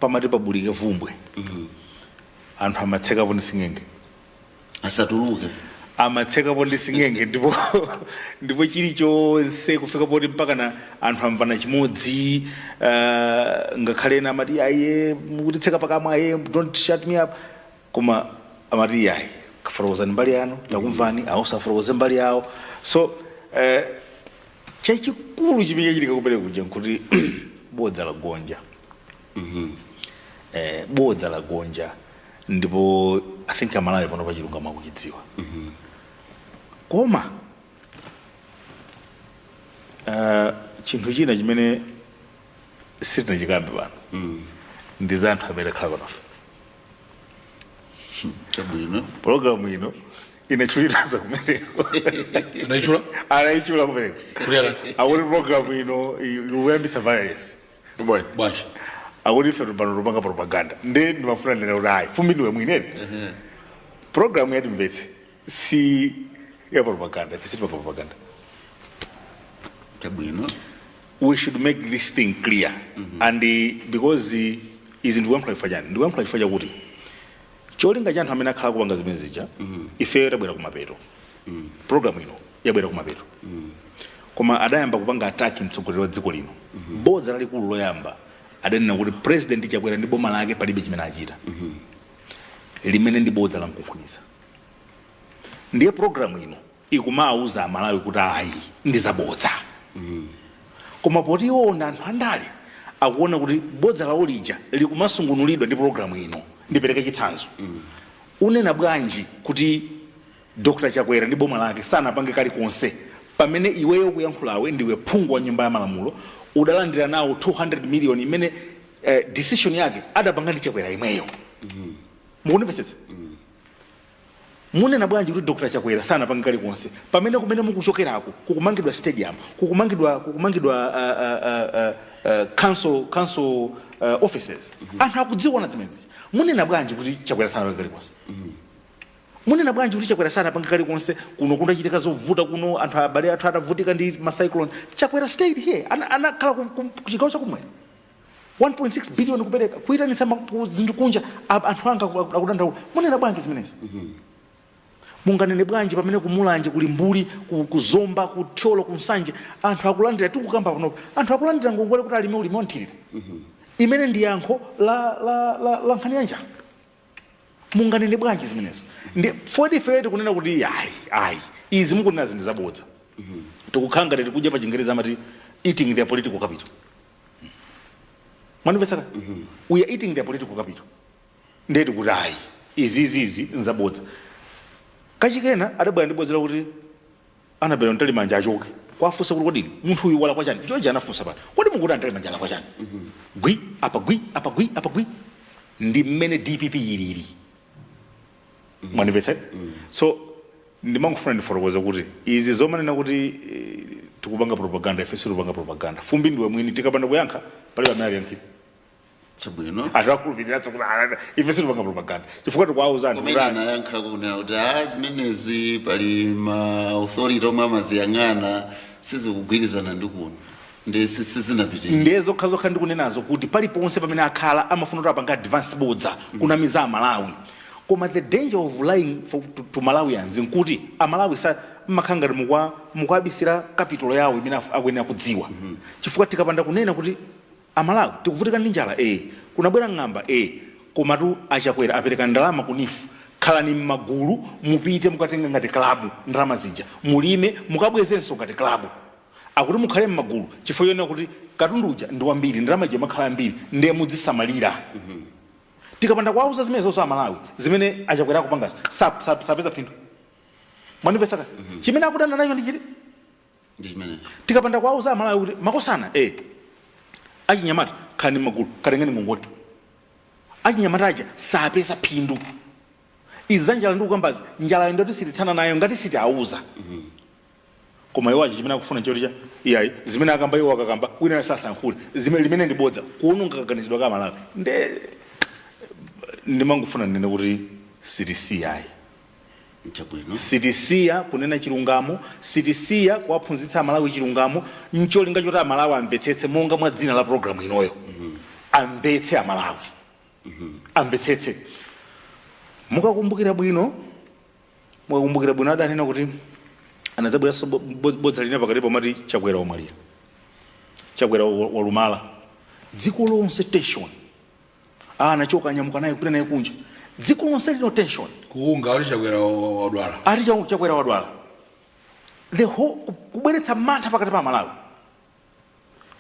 pamati pabulike vumbwe, anthu amatsekapo ndi sing'enge. Asatuluke. Amatsekapo ndi sing'enge, ndipo chilichonse kufika poti mpaka na anthu amvana chimodzi. Ngakhale ena amati aye, mukutitseka pakamwa, aye, don't shut me up, koma amati ayi, fotokozani mbali yanu, takumvani, awonso afotokoze mbali yawo. So chachikulu chimene chachitika kumene kuja nkuti bodza lagonja. Bodza lagonja. Ndipo I think Amalawi pano pachilungamo akuchidziwa. Koma chinthu china chimene sitinachikambe pano ndi za anthu amene akhala panofe. Chabwino. Pologalamu ino inachuliraza kumeneko. Anaichula? Anaichula kumeneko. Kulera. Akuti pologalamu ino ikuyambitsa violence. Bwanji? Bwanji? Akuti ife pano tupanga propaganda. Nde ndimafuna ndinene kuti ayi, fumbi ndiwe mwinene, programu yatimvetse si ya propaganda. Ife sitipanga propaganda. Chabwino. We should make this thing clear. And because izi ndikuyankhula chifukwa chani? Ndikuyankhula chifukwa chakuti cholinga cha anthu amene akhala kupanga zimene zija, ife tabwera kumapeto, program ino yabwera kumapeto, koma adayamba kupanga attack mtsogoleri wa dziko lino. Bodza lalikulu loyamba adanena kuti President Chakwera ndi boma lake palibe chimene achita, limene ndi bodza lamkunkhuniza. Ndiye programu ino ikumawuza Amalawi kuti ayi, ndi zabodza. Koma poti iwona anthu andale akuona kuti bodza lawo lija likumasungunulidwa ndi programu ino. Ndipereke chitsanzo. Unena bwanji kuti Dr Chakwera ndi boma lake sanapange kalikonse, pamene iweyo kuyankhulawe ndiwe phungu wa Nyumba ya Malamulo, udalandira nawo 200 million imene decision yake adapanga ndi Chakwera imweyo? Mukundimvetsetsa? Munena bwanji kuti Dr Chakwera sanapange kalikonse, pamene kumene mukuchokerako kukumangidwa stadium, kukumangidwa council offices? Anthu akudziona zimenezi. Munena bwanji kuti Chakwera sanapange kalikonse? Munena bwanji kuti Chakwera sanapange kalikonse kuno kundachitika zovuta kuno, anthu abale athu atavutika ndi ma cyclone? Chakwera stayed here, anakhala ku chigawo chakumwera, 1.6 billion kupereka, kuyitanitsa zinthu kunja, anthu anga akudandaula. Munena bwanji zimenezi? Munganene bwanji pamene kuMulanje kuli mbuli, kuZomba, kuThyolo, kuNsanje, anthu akulandira, tikukamba panopo, anthu akulandira ngongole kuti alime ulimi wanthirira, imene ndi yankho la nkhani ya njala? Munganene bwanji zimenezo? Ndi fodi ife tikunena kuti ayi, ayi, izi mukunena zinthu zabodza. Tikukhala ngati tikudya, pa Chingereza amati eating their political capital. Mwandimvetsaka? We are eating their political capital. Ndiye tikuti ayi, izi nzabodza. Kachikena adabwera ndi bodza lakuti Annabel Mtalimanja achoke. Kwafunsa kuti kodi munthu uyu walakwa chani? George anafunsa pano, kodi mukuti aMtalimanja alakwa chani? Gwi apa, gwi apa, gwi apa, gwi. Ndi mmene DPP ilili. Mwandimvetsa? So ndimangofuna ndifotokoze kuti izi zomanena kuti tikupanga propaganda, ife sitikupanga propaganda. Fumbi ndiwe mwini, tikapanda kuyankha palibe amene aliyankhire. Chabwino. Anthu akhulupiriratso kuti ife sitikupanga propaganda chifukwa tikuwauza anthu kumene kuti anayankha kunena kuti a zimenezi pali ma authority omwe amaziyang'ana, sizikugwirizana ndi kuno, ndi sizinapitirira. Ndiye zokha zokha ndikunenazo kuti paliponse pamene akhala amafuna kuti apanga advance bodza kunamiza Amalawi. Koma the danger of lying to Malawians nkuti Amalawi sa mmakhala ngati mukuabisira capital yawo imene akuyenera kudziwa, chifukwa tikapanda kunena kuti Amalawi tikuvutika ndi njala, kunabwera ng'amba, komatu aChakwera apereka ndalama ku NEEF, khalani m'magulu, mupite mukatenga ngati klabu ndalama zija, mulime, mukabwezenso ngati klabu. Akuti mukhale m'magulu chifukwa chonena kuti katundu uja ndi wambiri, ndalama ija imakhala yambiri, ndiye mudzisamalira. Tikapanda kuwauza zimene zonso Amalawi, zimene aChakwera akupangazo, sapeza phindu. Mwandimvetsa? Chimene akudana nacho ndi chiti? Ndi chimenecho. Tikapanda kuwauza Amalawi kuti makosana, achinyamata khalani m'magulu, katengeni ngongole, achinyamata aja sapeza phindu. Izi za njala ndi kukambazi, njalayo ndoti sitithana nayo ngati sitiauza. Koma iwo aja chimene akufuna nchoti cha iyayi, zimene akamba iwo, akakamba wina sasankhule zimene, limene ndi bodza, kuononga kaganizidwe ka Malawi. Nde ndimangofuna ndinene kuti sitisiyayi. Chabwino. Sitisiya kunena chilungamo, sitisiya kuwaphunzitsa Amalawi chilungamo, ncholinga choti Amalawi amvetsetse, monga mwa dzina la programu inoyo, amvetse Amalawi, amvetsetse. Mukakumbukira bwino, adanena kuti anadzabweranso bodza lina pakati pomati Chakwera wamwalira, Chakwera walumala. Dziko lonse tension. Anachoka, anyamuka naye kupita naye kunja, dziko lonse lino tension. Kuunga ali Chakwera wadwala. Ati Chakwera wadwala, the whole kubweretsa mantha pakati pa Malawi.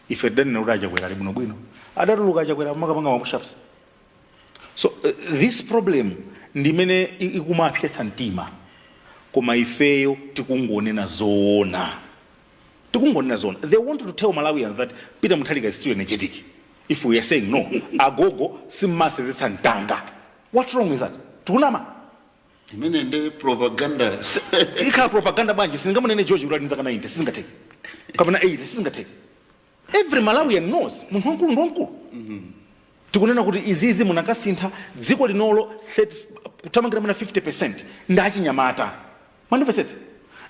Ife tidanena kuti aChakwera ali bwinobwino. Adatuluka aChakwera, makapanga ma push-ups. So this problem ndimene ikumapsetsa mtima, koma ifeyo tikungonena zoona, tikungonena zoona. They want to tell Malawians that Peter Mutharika is still energetic. If we are saying no, agogo simmasezetsa mtanga, what's wrong with that? Tikunama? Imene ndi propaganda. Ikhala propaganda bwanji? Singamunene George kuti ali zaka 90, sizingatheke, kapena 80, sizingatheke. Every Malawian knows munthu wamkulu ndi wamkulu. Tikunena kuti izizi munakasintha dziko linolo 30, kuthamangira muna 50% ndi achinyamata. Mwandimvetsetsa?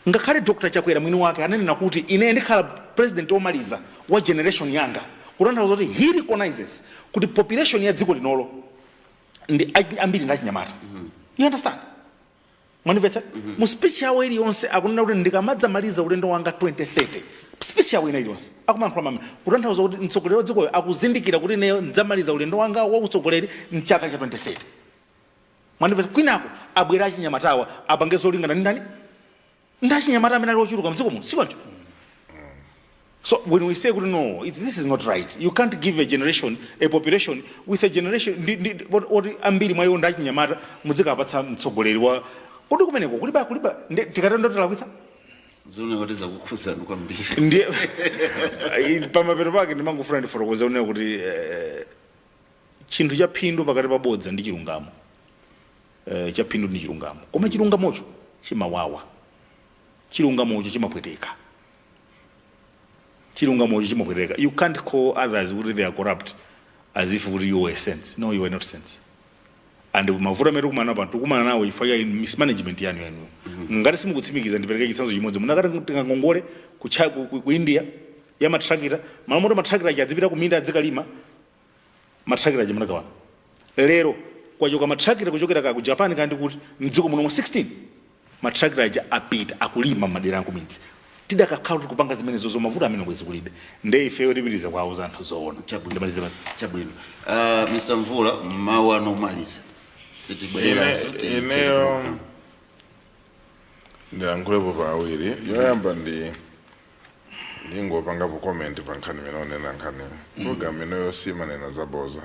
Ngakhale Dr Chakwera mwini wake ananena kuti ine ndikhala president womaliza wa generation yanga, kutanthauza kuti he recognizes kuti population ya dziko linolo ndi ambiri ndi achinyamata. You understand? Mwandimvetsa? Mu speech yawo iliyonse akunena kuti ndikamadzamaliza ulendo wanga 2030. Speech yawo ina iliyonse akumayankhula mame, kutanthauza kuti mtsogoleri wa dzikoyo akuzindikira kuti ineyo ndidzamaliza ulendo wanga wa utsogoleri mchaka cha 2030. Mwandimvetsa? Kwinako abwera achinyamatawa apange zolingana ndi ndani? Ndi achinyamata amene ali ochuluka mdziko muno, sichoncho? So when we say no, this is not right. You can't give a generation, a population with a generation oti ambiri mwa iwo ndi achinyamata, mudzikapatsa mtsogoleri wa kodi kumeneko kuliba kuliba tikatendo tilakwitsa. Zimene kuti zakukhuzani kwambiri. Ndiye pamapeto pake ndimangofuna ndifotokoze kunena kuti chinthu cha phindu pakati pa bodza ndi chilungamo, cha phindu ndi chilungamo, koma chilungamocho chimawawa, chilungamocho chimapweteka, chilungamocho chimapweteka. You can't call others kuti they are corrupt as if kuti you were saints. No, you were not saints. And mavuto amene tikumana nawo pano, tikumana nawo chifukwa cha mismanagement yanu yanuyo. Ngati simukutsimikiza, ndipereke chitsanzo chimodzi. Munakati tingangongole ku India ya matrakita, malo moti matrakita aja adzipita ku minda adzikalima, matrakita aja munagawana. Lero kwachoka matrakita kuchokera ka ku Japan kandi kuti mdziko muno mu 16 matrakita aja apita, akulima madera akumidzi. Tidakakhala kuti kupanga zimenezozo, mavuto amene bwezi kulibe. Nde ifeyo tipitiriza kuwauza anthu zoona. Chabwino. Ndimalize pano. Chabwino. Mr Mvula, mawu ano omaliza, sitibwereranso. Ineyo ndilankhulepo pawiri. Yoyamba ndi ndingopangapo comment pa nkhani imene onena, nkhani program ineyo simanena zaboza.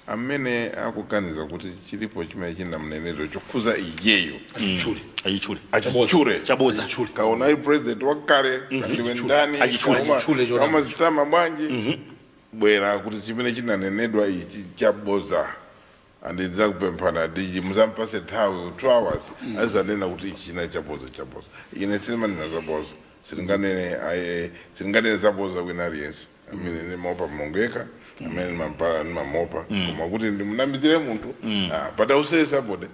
Amene akuganiza kuti chilipo chimene chinamunenedwa chokhuza iyeyo, Achitchule. Ayichule. Achitchure. Chabodza. Kaona ali president wakale, kandiwe ndani? Achitchule. Achitchule chonena. Kauma zitama bwanji bwera kuti chimene chinanenedwa ichi chaboza, and ndidzakupemphana diji muzampase nthawi 2 hours azanena kuti ichi chinali chaboza, chaboza. Ine simanena zaboza, silinganene silinganene zaboza wina aliyense amene ndimaopa Mulungu yekha amene ndimamopa, koma kuti ndimunamizire munthu, but I will say somebody,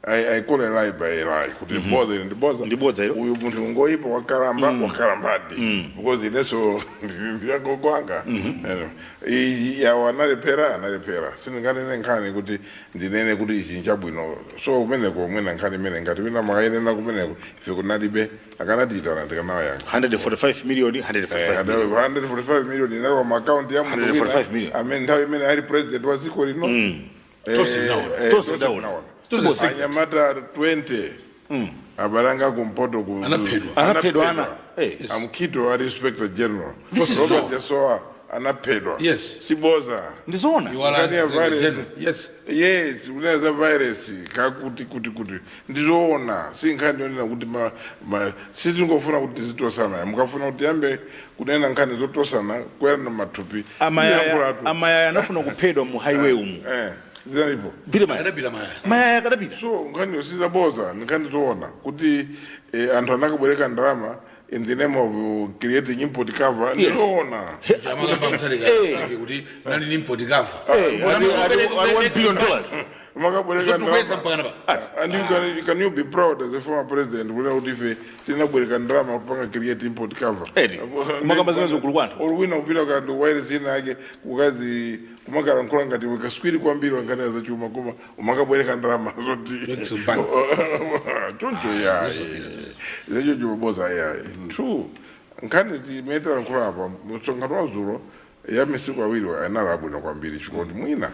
I call a lie by a lie, kuti boza ine ndiboza. Ndibodza ilo. Uyu munthu ngoyipa, wakalamba, wakalambadi, because ineso ndiyagogo anga. Anyway, iyi yawo analephera, analephera. Sindinganene nkhani kuti ndinene kuti ichi nchabwino. So kumeneko mwina nkhani imene ngati wina makayenera kumeneko, ife kunalibe, akanatiyitana ndikanawayankha. 145 million, 145 million. 145 million inalowa ma account ya munthu 145 wina million. amene nthawi imene ali president wa dziko lino. Tonse tinaona. Tonse tinaona. Tonse. Anyamata 20 abalanga kumpoto ku Anaphedwa. Anaphedwa ana. Amkhito ali inspector general. This is Robert true. Jasowa anaphedwa. Siboza. Ndizoona. Iwala Nkhani ya virus. Yes, kunena za virus kakuti kuti ndizoona, si nkhani yonena kuti sitingofuna kuti tizitosana. Mukafuna kuti yambe kunena nkhani zotosana kuyana mathupi. Amayaya. Iyankhulatu. Amayaya anafuna kuphedwa mu highway umu. Zinalipo. Pita mayaya. Akadapita mayaya. Mayaya akadapita. So nkhani sizaboza, ni nkhani zoona kuti anthu anakabwereka ndalama in the name of creating import cover. Ndizoona. Amakamba Mutharika kuti nali ni import cover. Ali $1 billion. Makabwereka Zotukweza ndalama. mpaka napa. And can you be proud as a former president kunena kuti ife tinabwereka ndalama kupanga create import cover? Eti, kumakamba zimene zikulu kwanthu. Or wina kupita kantu wireless ina yake kukazi kumakalankhula ngati wekaswiri kwambiri wankhani za chuma, koma umakabwereka ndalama zoti Exim Bank. Choncho yayi, zecho chimaboza yayi. Two, nkhani zimene talankhula apa, msonkhano wa zulo ya masiku awiri anali abwino kwambiri chifukwa kuti mwina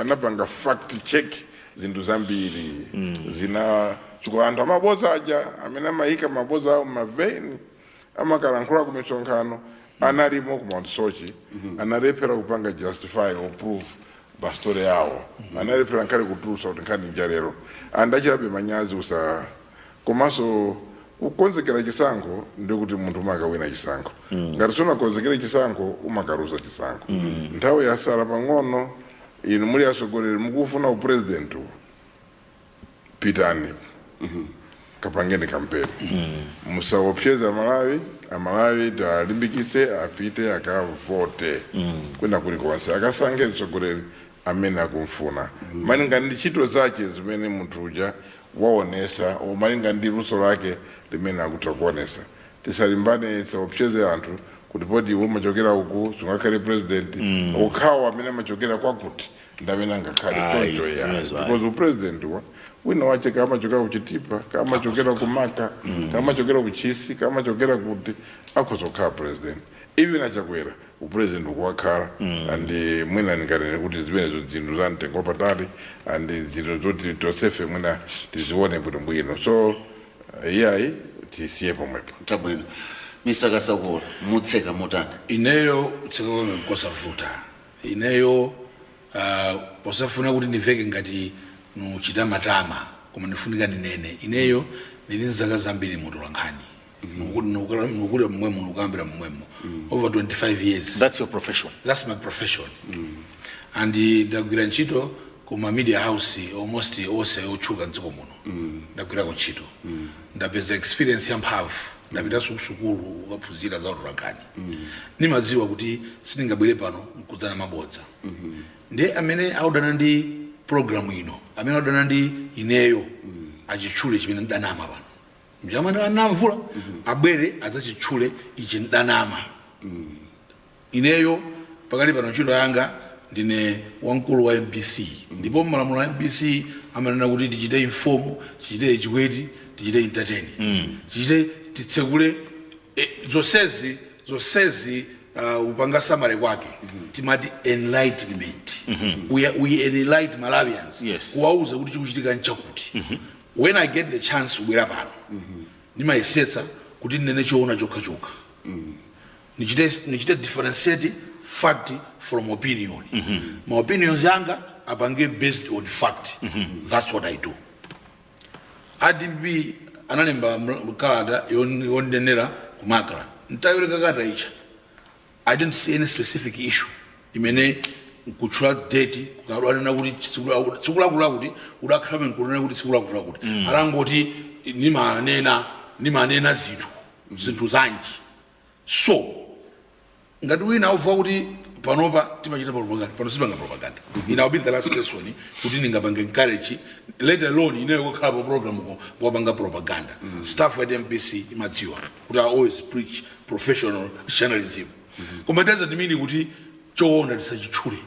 anapanga fact check zinthu zambiri zina, chifukwa anthu amaboza aja amene amayika maboza awo maveni amakalankhula ku misonkhano analimo ku Mount Soche, analephera kupanga justify or prove. Pa story yawo analephera nkhale kutulusa kuti nkhani njalero andachirabe manyazi usa komanso kukonzekera chisankho ndikuti munthu umakawina chisankho. Ngati sunakonzekere chisankho, umakaluza chisankho. Nthawi yasala pang'ono. Inu muli atsogoleri, mukufuna upresident, pitani kapangeni kampeni, musaopseze Amalawi. Amalawi talimbikise apite akavote kwina kulikonse, akasankhe mtsogoleri amene akumfuna malinga ndi ntchito zake zimene munthu uja waonesa, malinga ndi luso lake limene akutha kuonesa. Tisalimbane, tisaopseze anthu kuti poti iwe umachokera uku sungakhale president, okhawo amene amachokera kwakuti ndamene angakhale. Ayi, Choncho ya zimenezo ayi. because upresident wa wina wache kamachokera kuChitipa, kamachokera kuMaka, kamachokera kuChisi, kamachokera kuti, akuzokhala president. Even aChakwera upresident ukuwakhala. And mwina ndinganene kuti zimenezo zinthu za mtengo wapatali and zinthu zoti tonsefe mwina tizione bwinobwino. So iyayi, tisiye pomwepo. Chabwino. Mr Kasakula, mutseka motani? Ineyo kutseka kwanga nkosavuta. Ineyo posafuna kuti ndiveke ngati nuchita matama, koma ndifunika ndinene, ineyo ndili nzaka zambiri mutolankhani, nukule mmwemo, nukuyambira mmwemo, over 25 years. That's your profession. That's my profession and ndagwira ntchito kuma media house almost onse otchuka mdziko muno. Ndagwirako ntchito, ndapeza experience yamphamvu, ndapitanso kusukulu kukaphunzira za utolankhani. Nimadziwa kuti sindingabwere pano mkudzana mabodza. Ndiye amene audana ndi program ino, amene audana ndi ineyo, achitchule chimene ndidanama pano. Mchamana anamvula abwere adzachitchule ichi ndidanama. Ineyo pakali pano ntchito yanga ndine wamkulu wa MBC, ndipo malamulo a MBC amanena kuti tichite inform, tichite educate, tichite entertain, tichite titsekule zonsezi upanga summary kwake timati enlightenment. We enlight Malawians kuwauza kuti chikuchitika nchakuti. When I get the chance kubwera pano, ndimayesetsa kuti ndinene choona chokha chokha, nichite differentiate fact from opinion. Ma opinions yanga apange based on fact. That's what I do. ADP analemba kalata yonenera kuMACRA. Ntayiwerenga kalata icha, I didn't see any specific issue imene kutchula date kukalwanena kuti tsiku lakulakuti udakhala nkunena kuti tsiku lakulakuti. Alangoti nimanena zinthu zanji. So ngati wina auva kuti panopa timachita propaganda, pano sipanga propaganda. Ine I'll be the last person kuti ndingapange encourage, let alone ineyo kukhala pa program kuwapanga propaganda. Staff at MBC imadziwa kuti I always preach professional journalism, koma it doesn't mean kuti choona tisachitchule.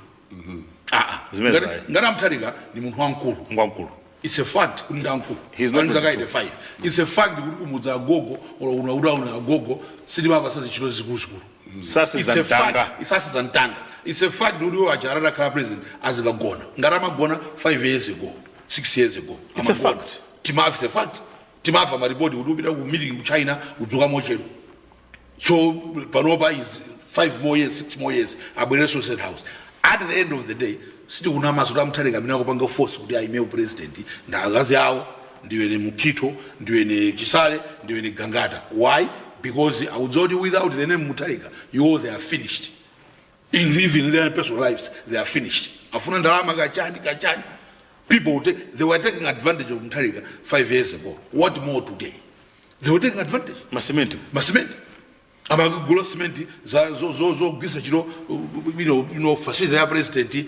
Ah, Zimene ngati zayi. ngati aMutharika ni munthu wamkulu. Ngwamkulu. It's a fact kuti ndi amkulu. He's not Ali zaka 22. 85. It's a fact kuti kumudza agogo or unakuti auna agogo sitimapasa zintchito zikuluzikulu. Saseza It's a mtanga. fact. Isasiza mtanga. It's a fact kuti iwo aja atakhala president azikagona ngati amagona 5 years ago, 6 years ago. It's a Amagona. fact. Timamva, it's a fact, timamva maripoti kuti upita ku meeting ku China, udzuka mochedwa. So panopa is 5 more years, 6 more years, abwereso State House. At the end of the day, sitikunamaso kuti aMutharika amene akupanga force kuti aime upresident ndi akazi awo, ndiwene Mukhito, ndiwene Chisale, ndiwene Gangata. Why? Because akudziwa kuti without the name Mutharika, you they are finished. In even their personal lives they are finished. Afuna ndalama kachani kachani. People will take, they were taking advantage of Mutharika 5 years ago. What more today? They were taking advantage. Masimenti. Masimenti, amagula simenti zogwisa chiro facility ya president,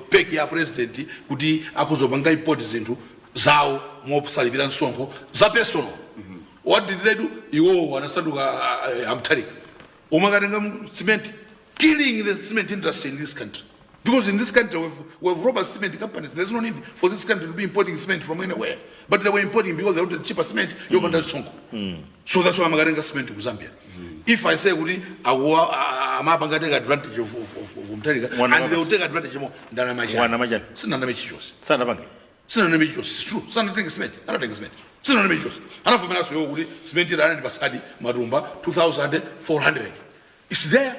PEC ya president, kuti akuzopanga import zinthu zawo mosalipira msonkho za personal. What did they do? Iwowo anasanduka aMutharika umakatenga cement, killing the cement industry in this country, because in this country we have robust cement companies. There's no need for this country to be importing cement from anywhere, but they were importing because they wanted cheaper cement yopanda msonkho. So that's why amakatenga cement ku Zambia. If I say kuti amapanga take advantage of Mutharika Mwana and they will take advantage more, ndanama chani? Mwana machani? Sinaname chilichonse. Sanapange. Sinaname chilichonse. It's true, sanatenga cement, anatenga cement. Sinaname chilichonse. Anafomeranso iwo kuti cement ila anandipasadi matumba 2400. It's there.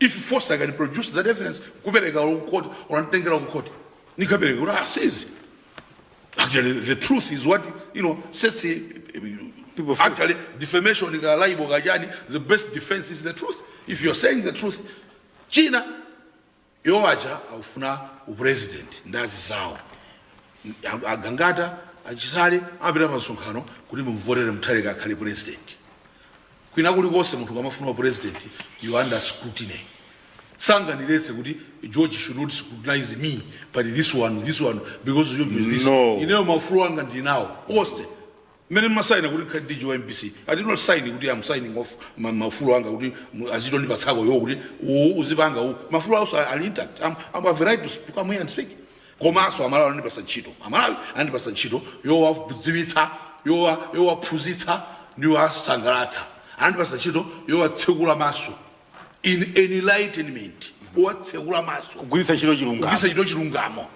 If force, I can produce that evidence, kupereka ku court or nditengera ku court, nikapereka kuti, ah, sizi. Actually, the truth is what sets people free. Actually, defamation, ka libel, kachani, the best defense is the truth. If you're saying the truth. China yowaja aufuna upresident, ndazi zawo agangata achisale apita pa msonkhano kuti mumvotere Mutharika akhale president. Kwina kulikonse munthu kamafuna upresident, you under scrutiny. Sanganiletse kuti George should not scrutinize me, but this one, this one, because George is this. No. Ineyo maufulu anga ndinawo onse. Mmene mmasaina kuti khadi DG wa MBC, I did not sign kuti I'm signing off maufulu anga kuti azitondipasako yo kuti uwu uzipanga uwu. Maufulu also are intact. I'm have a right to come here and speak. Komanso Amalawi anandipasa ntchito, Amalawi anandipasa ntchito yowadziwitsa, yowaphunzitsa ndi yowasangalatsa. Anandipasa ntchito yowatsekula maso in enlightenment, owatsekula maso. Kugwiritsa ntchito chilungamo. Kugwiritsa ntchito chilungamo,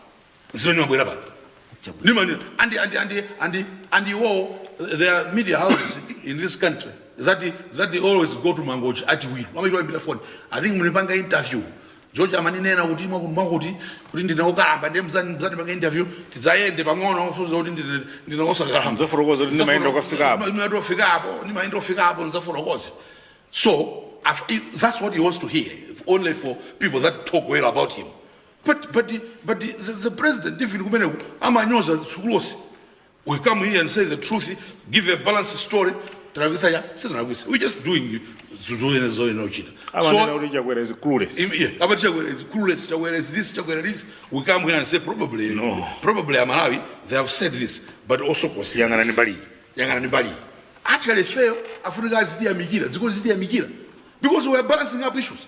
zimene mabwera pano ndimani and iwo, there are media houses in this country that they always go to Mangochi ati wilo amaitwa phone. I think munipanga interview, George amaninena kuti mwakuti mwakuti kuti ndine wokalamba, ndiye mzani panga interview, tidzayende pang'ono kufuza kuti ndine wosakalamba. Mudzafotokoza kuti ndimayenda kukafika apo. Ndimayenda kufika apo, ndimayenda kufika apo, ndidzafotokoze. So that's what he wants to hear, only for people that talk well about him. But the president, even kumeneko amanyoza tsikulosi. We come here and say the truth, give a balanced story. Talakwisa ya sitinalakwisa, we just doing zoene zoene ochita. Amanena kuti Chakwera is clueless. Yeah, about Chakwera is clueless, Chakwera is this, Chakwera is this. We come here and say probably, No. probably Amalawi, they have said this, but also consider Yang'anani this. mbali. Yang'anani mbali. Actually, fair, Africa zitiyamikira, dziko zitiyamikira. Because we are balancing up issues.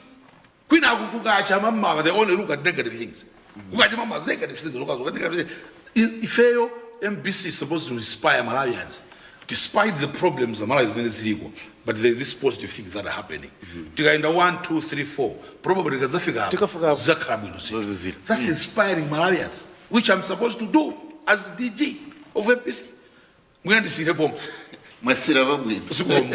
Kwina kukacha mama, they only look at negative things. Kukacha mama, negative things, look at negative things. Ifeyo, MBC is supposed to inspire Malawians. Despite the problems the Malawi zimene ziliko, but there is this positive things that are happening. Tikaenda 1, 2, 3, 4, probably tikadzafika apo, Tikafika apo. zidzakhala bwino zinthu. Zazizira. That's inspiring Malawians, which I'm supposed to do as DG of MBC. Mwina ndisire pompo. Mwasira pabwino. Zikomo.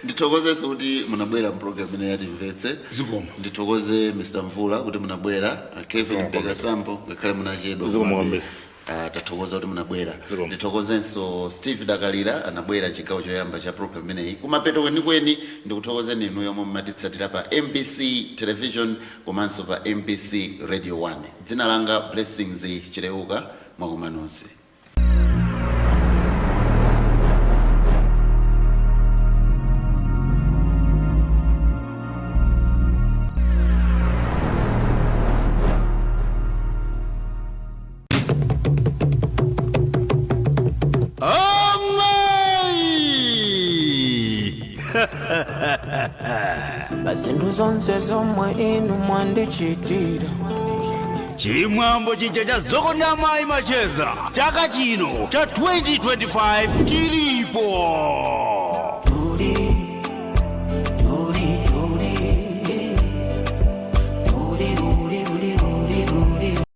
Ndithokozenso kuti munabwera mpulogalamu imene yatimvetse. Zikomo. Ndithokoze Mr Mvula kuti munabwera, Kevin Zikomo. Mpeka Sambo, ngakhale munachedwa. Zikomo komabe, kwambiri. Tathokoza kuti munabwera. Zikomo. Ndithokozenso Steve Dakalira, anabwera chigawo choyamba cha program imeneyi. Kumapeto kwenikweni ndikuthokozeni inu yomwe mumatitsatira pa MBC Television komanso pa MBC Radio 1. Dzina langa Blessings Chileuka. Mwakoma nonse. Amayi! Pa zinthu zonse zomwe inu mwandichitira. Chimwambo chija cha Zokonda Amayi Macheza chaka chino cha 2025 chilipo. Tuli tuli tuli tuli.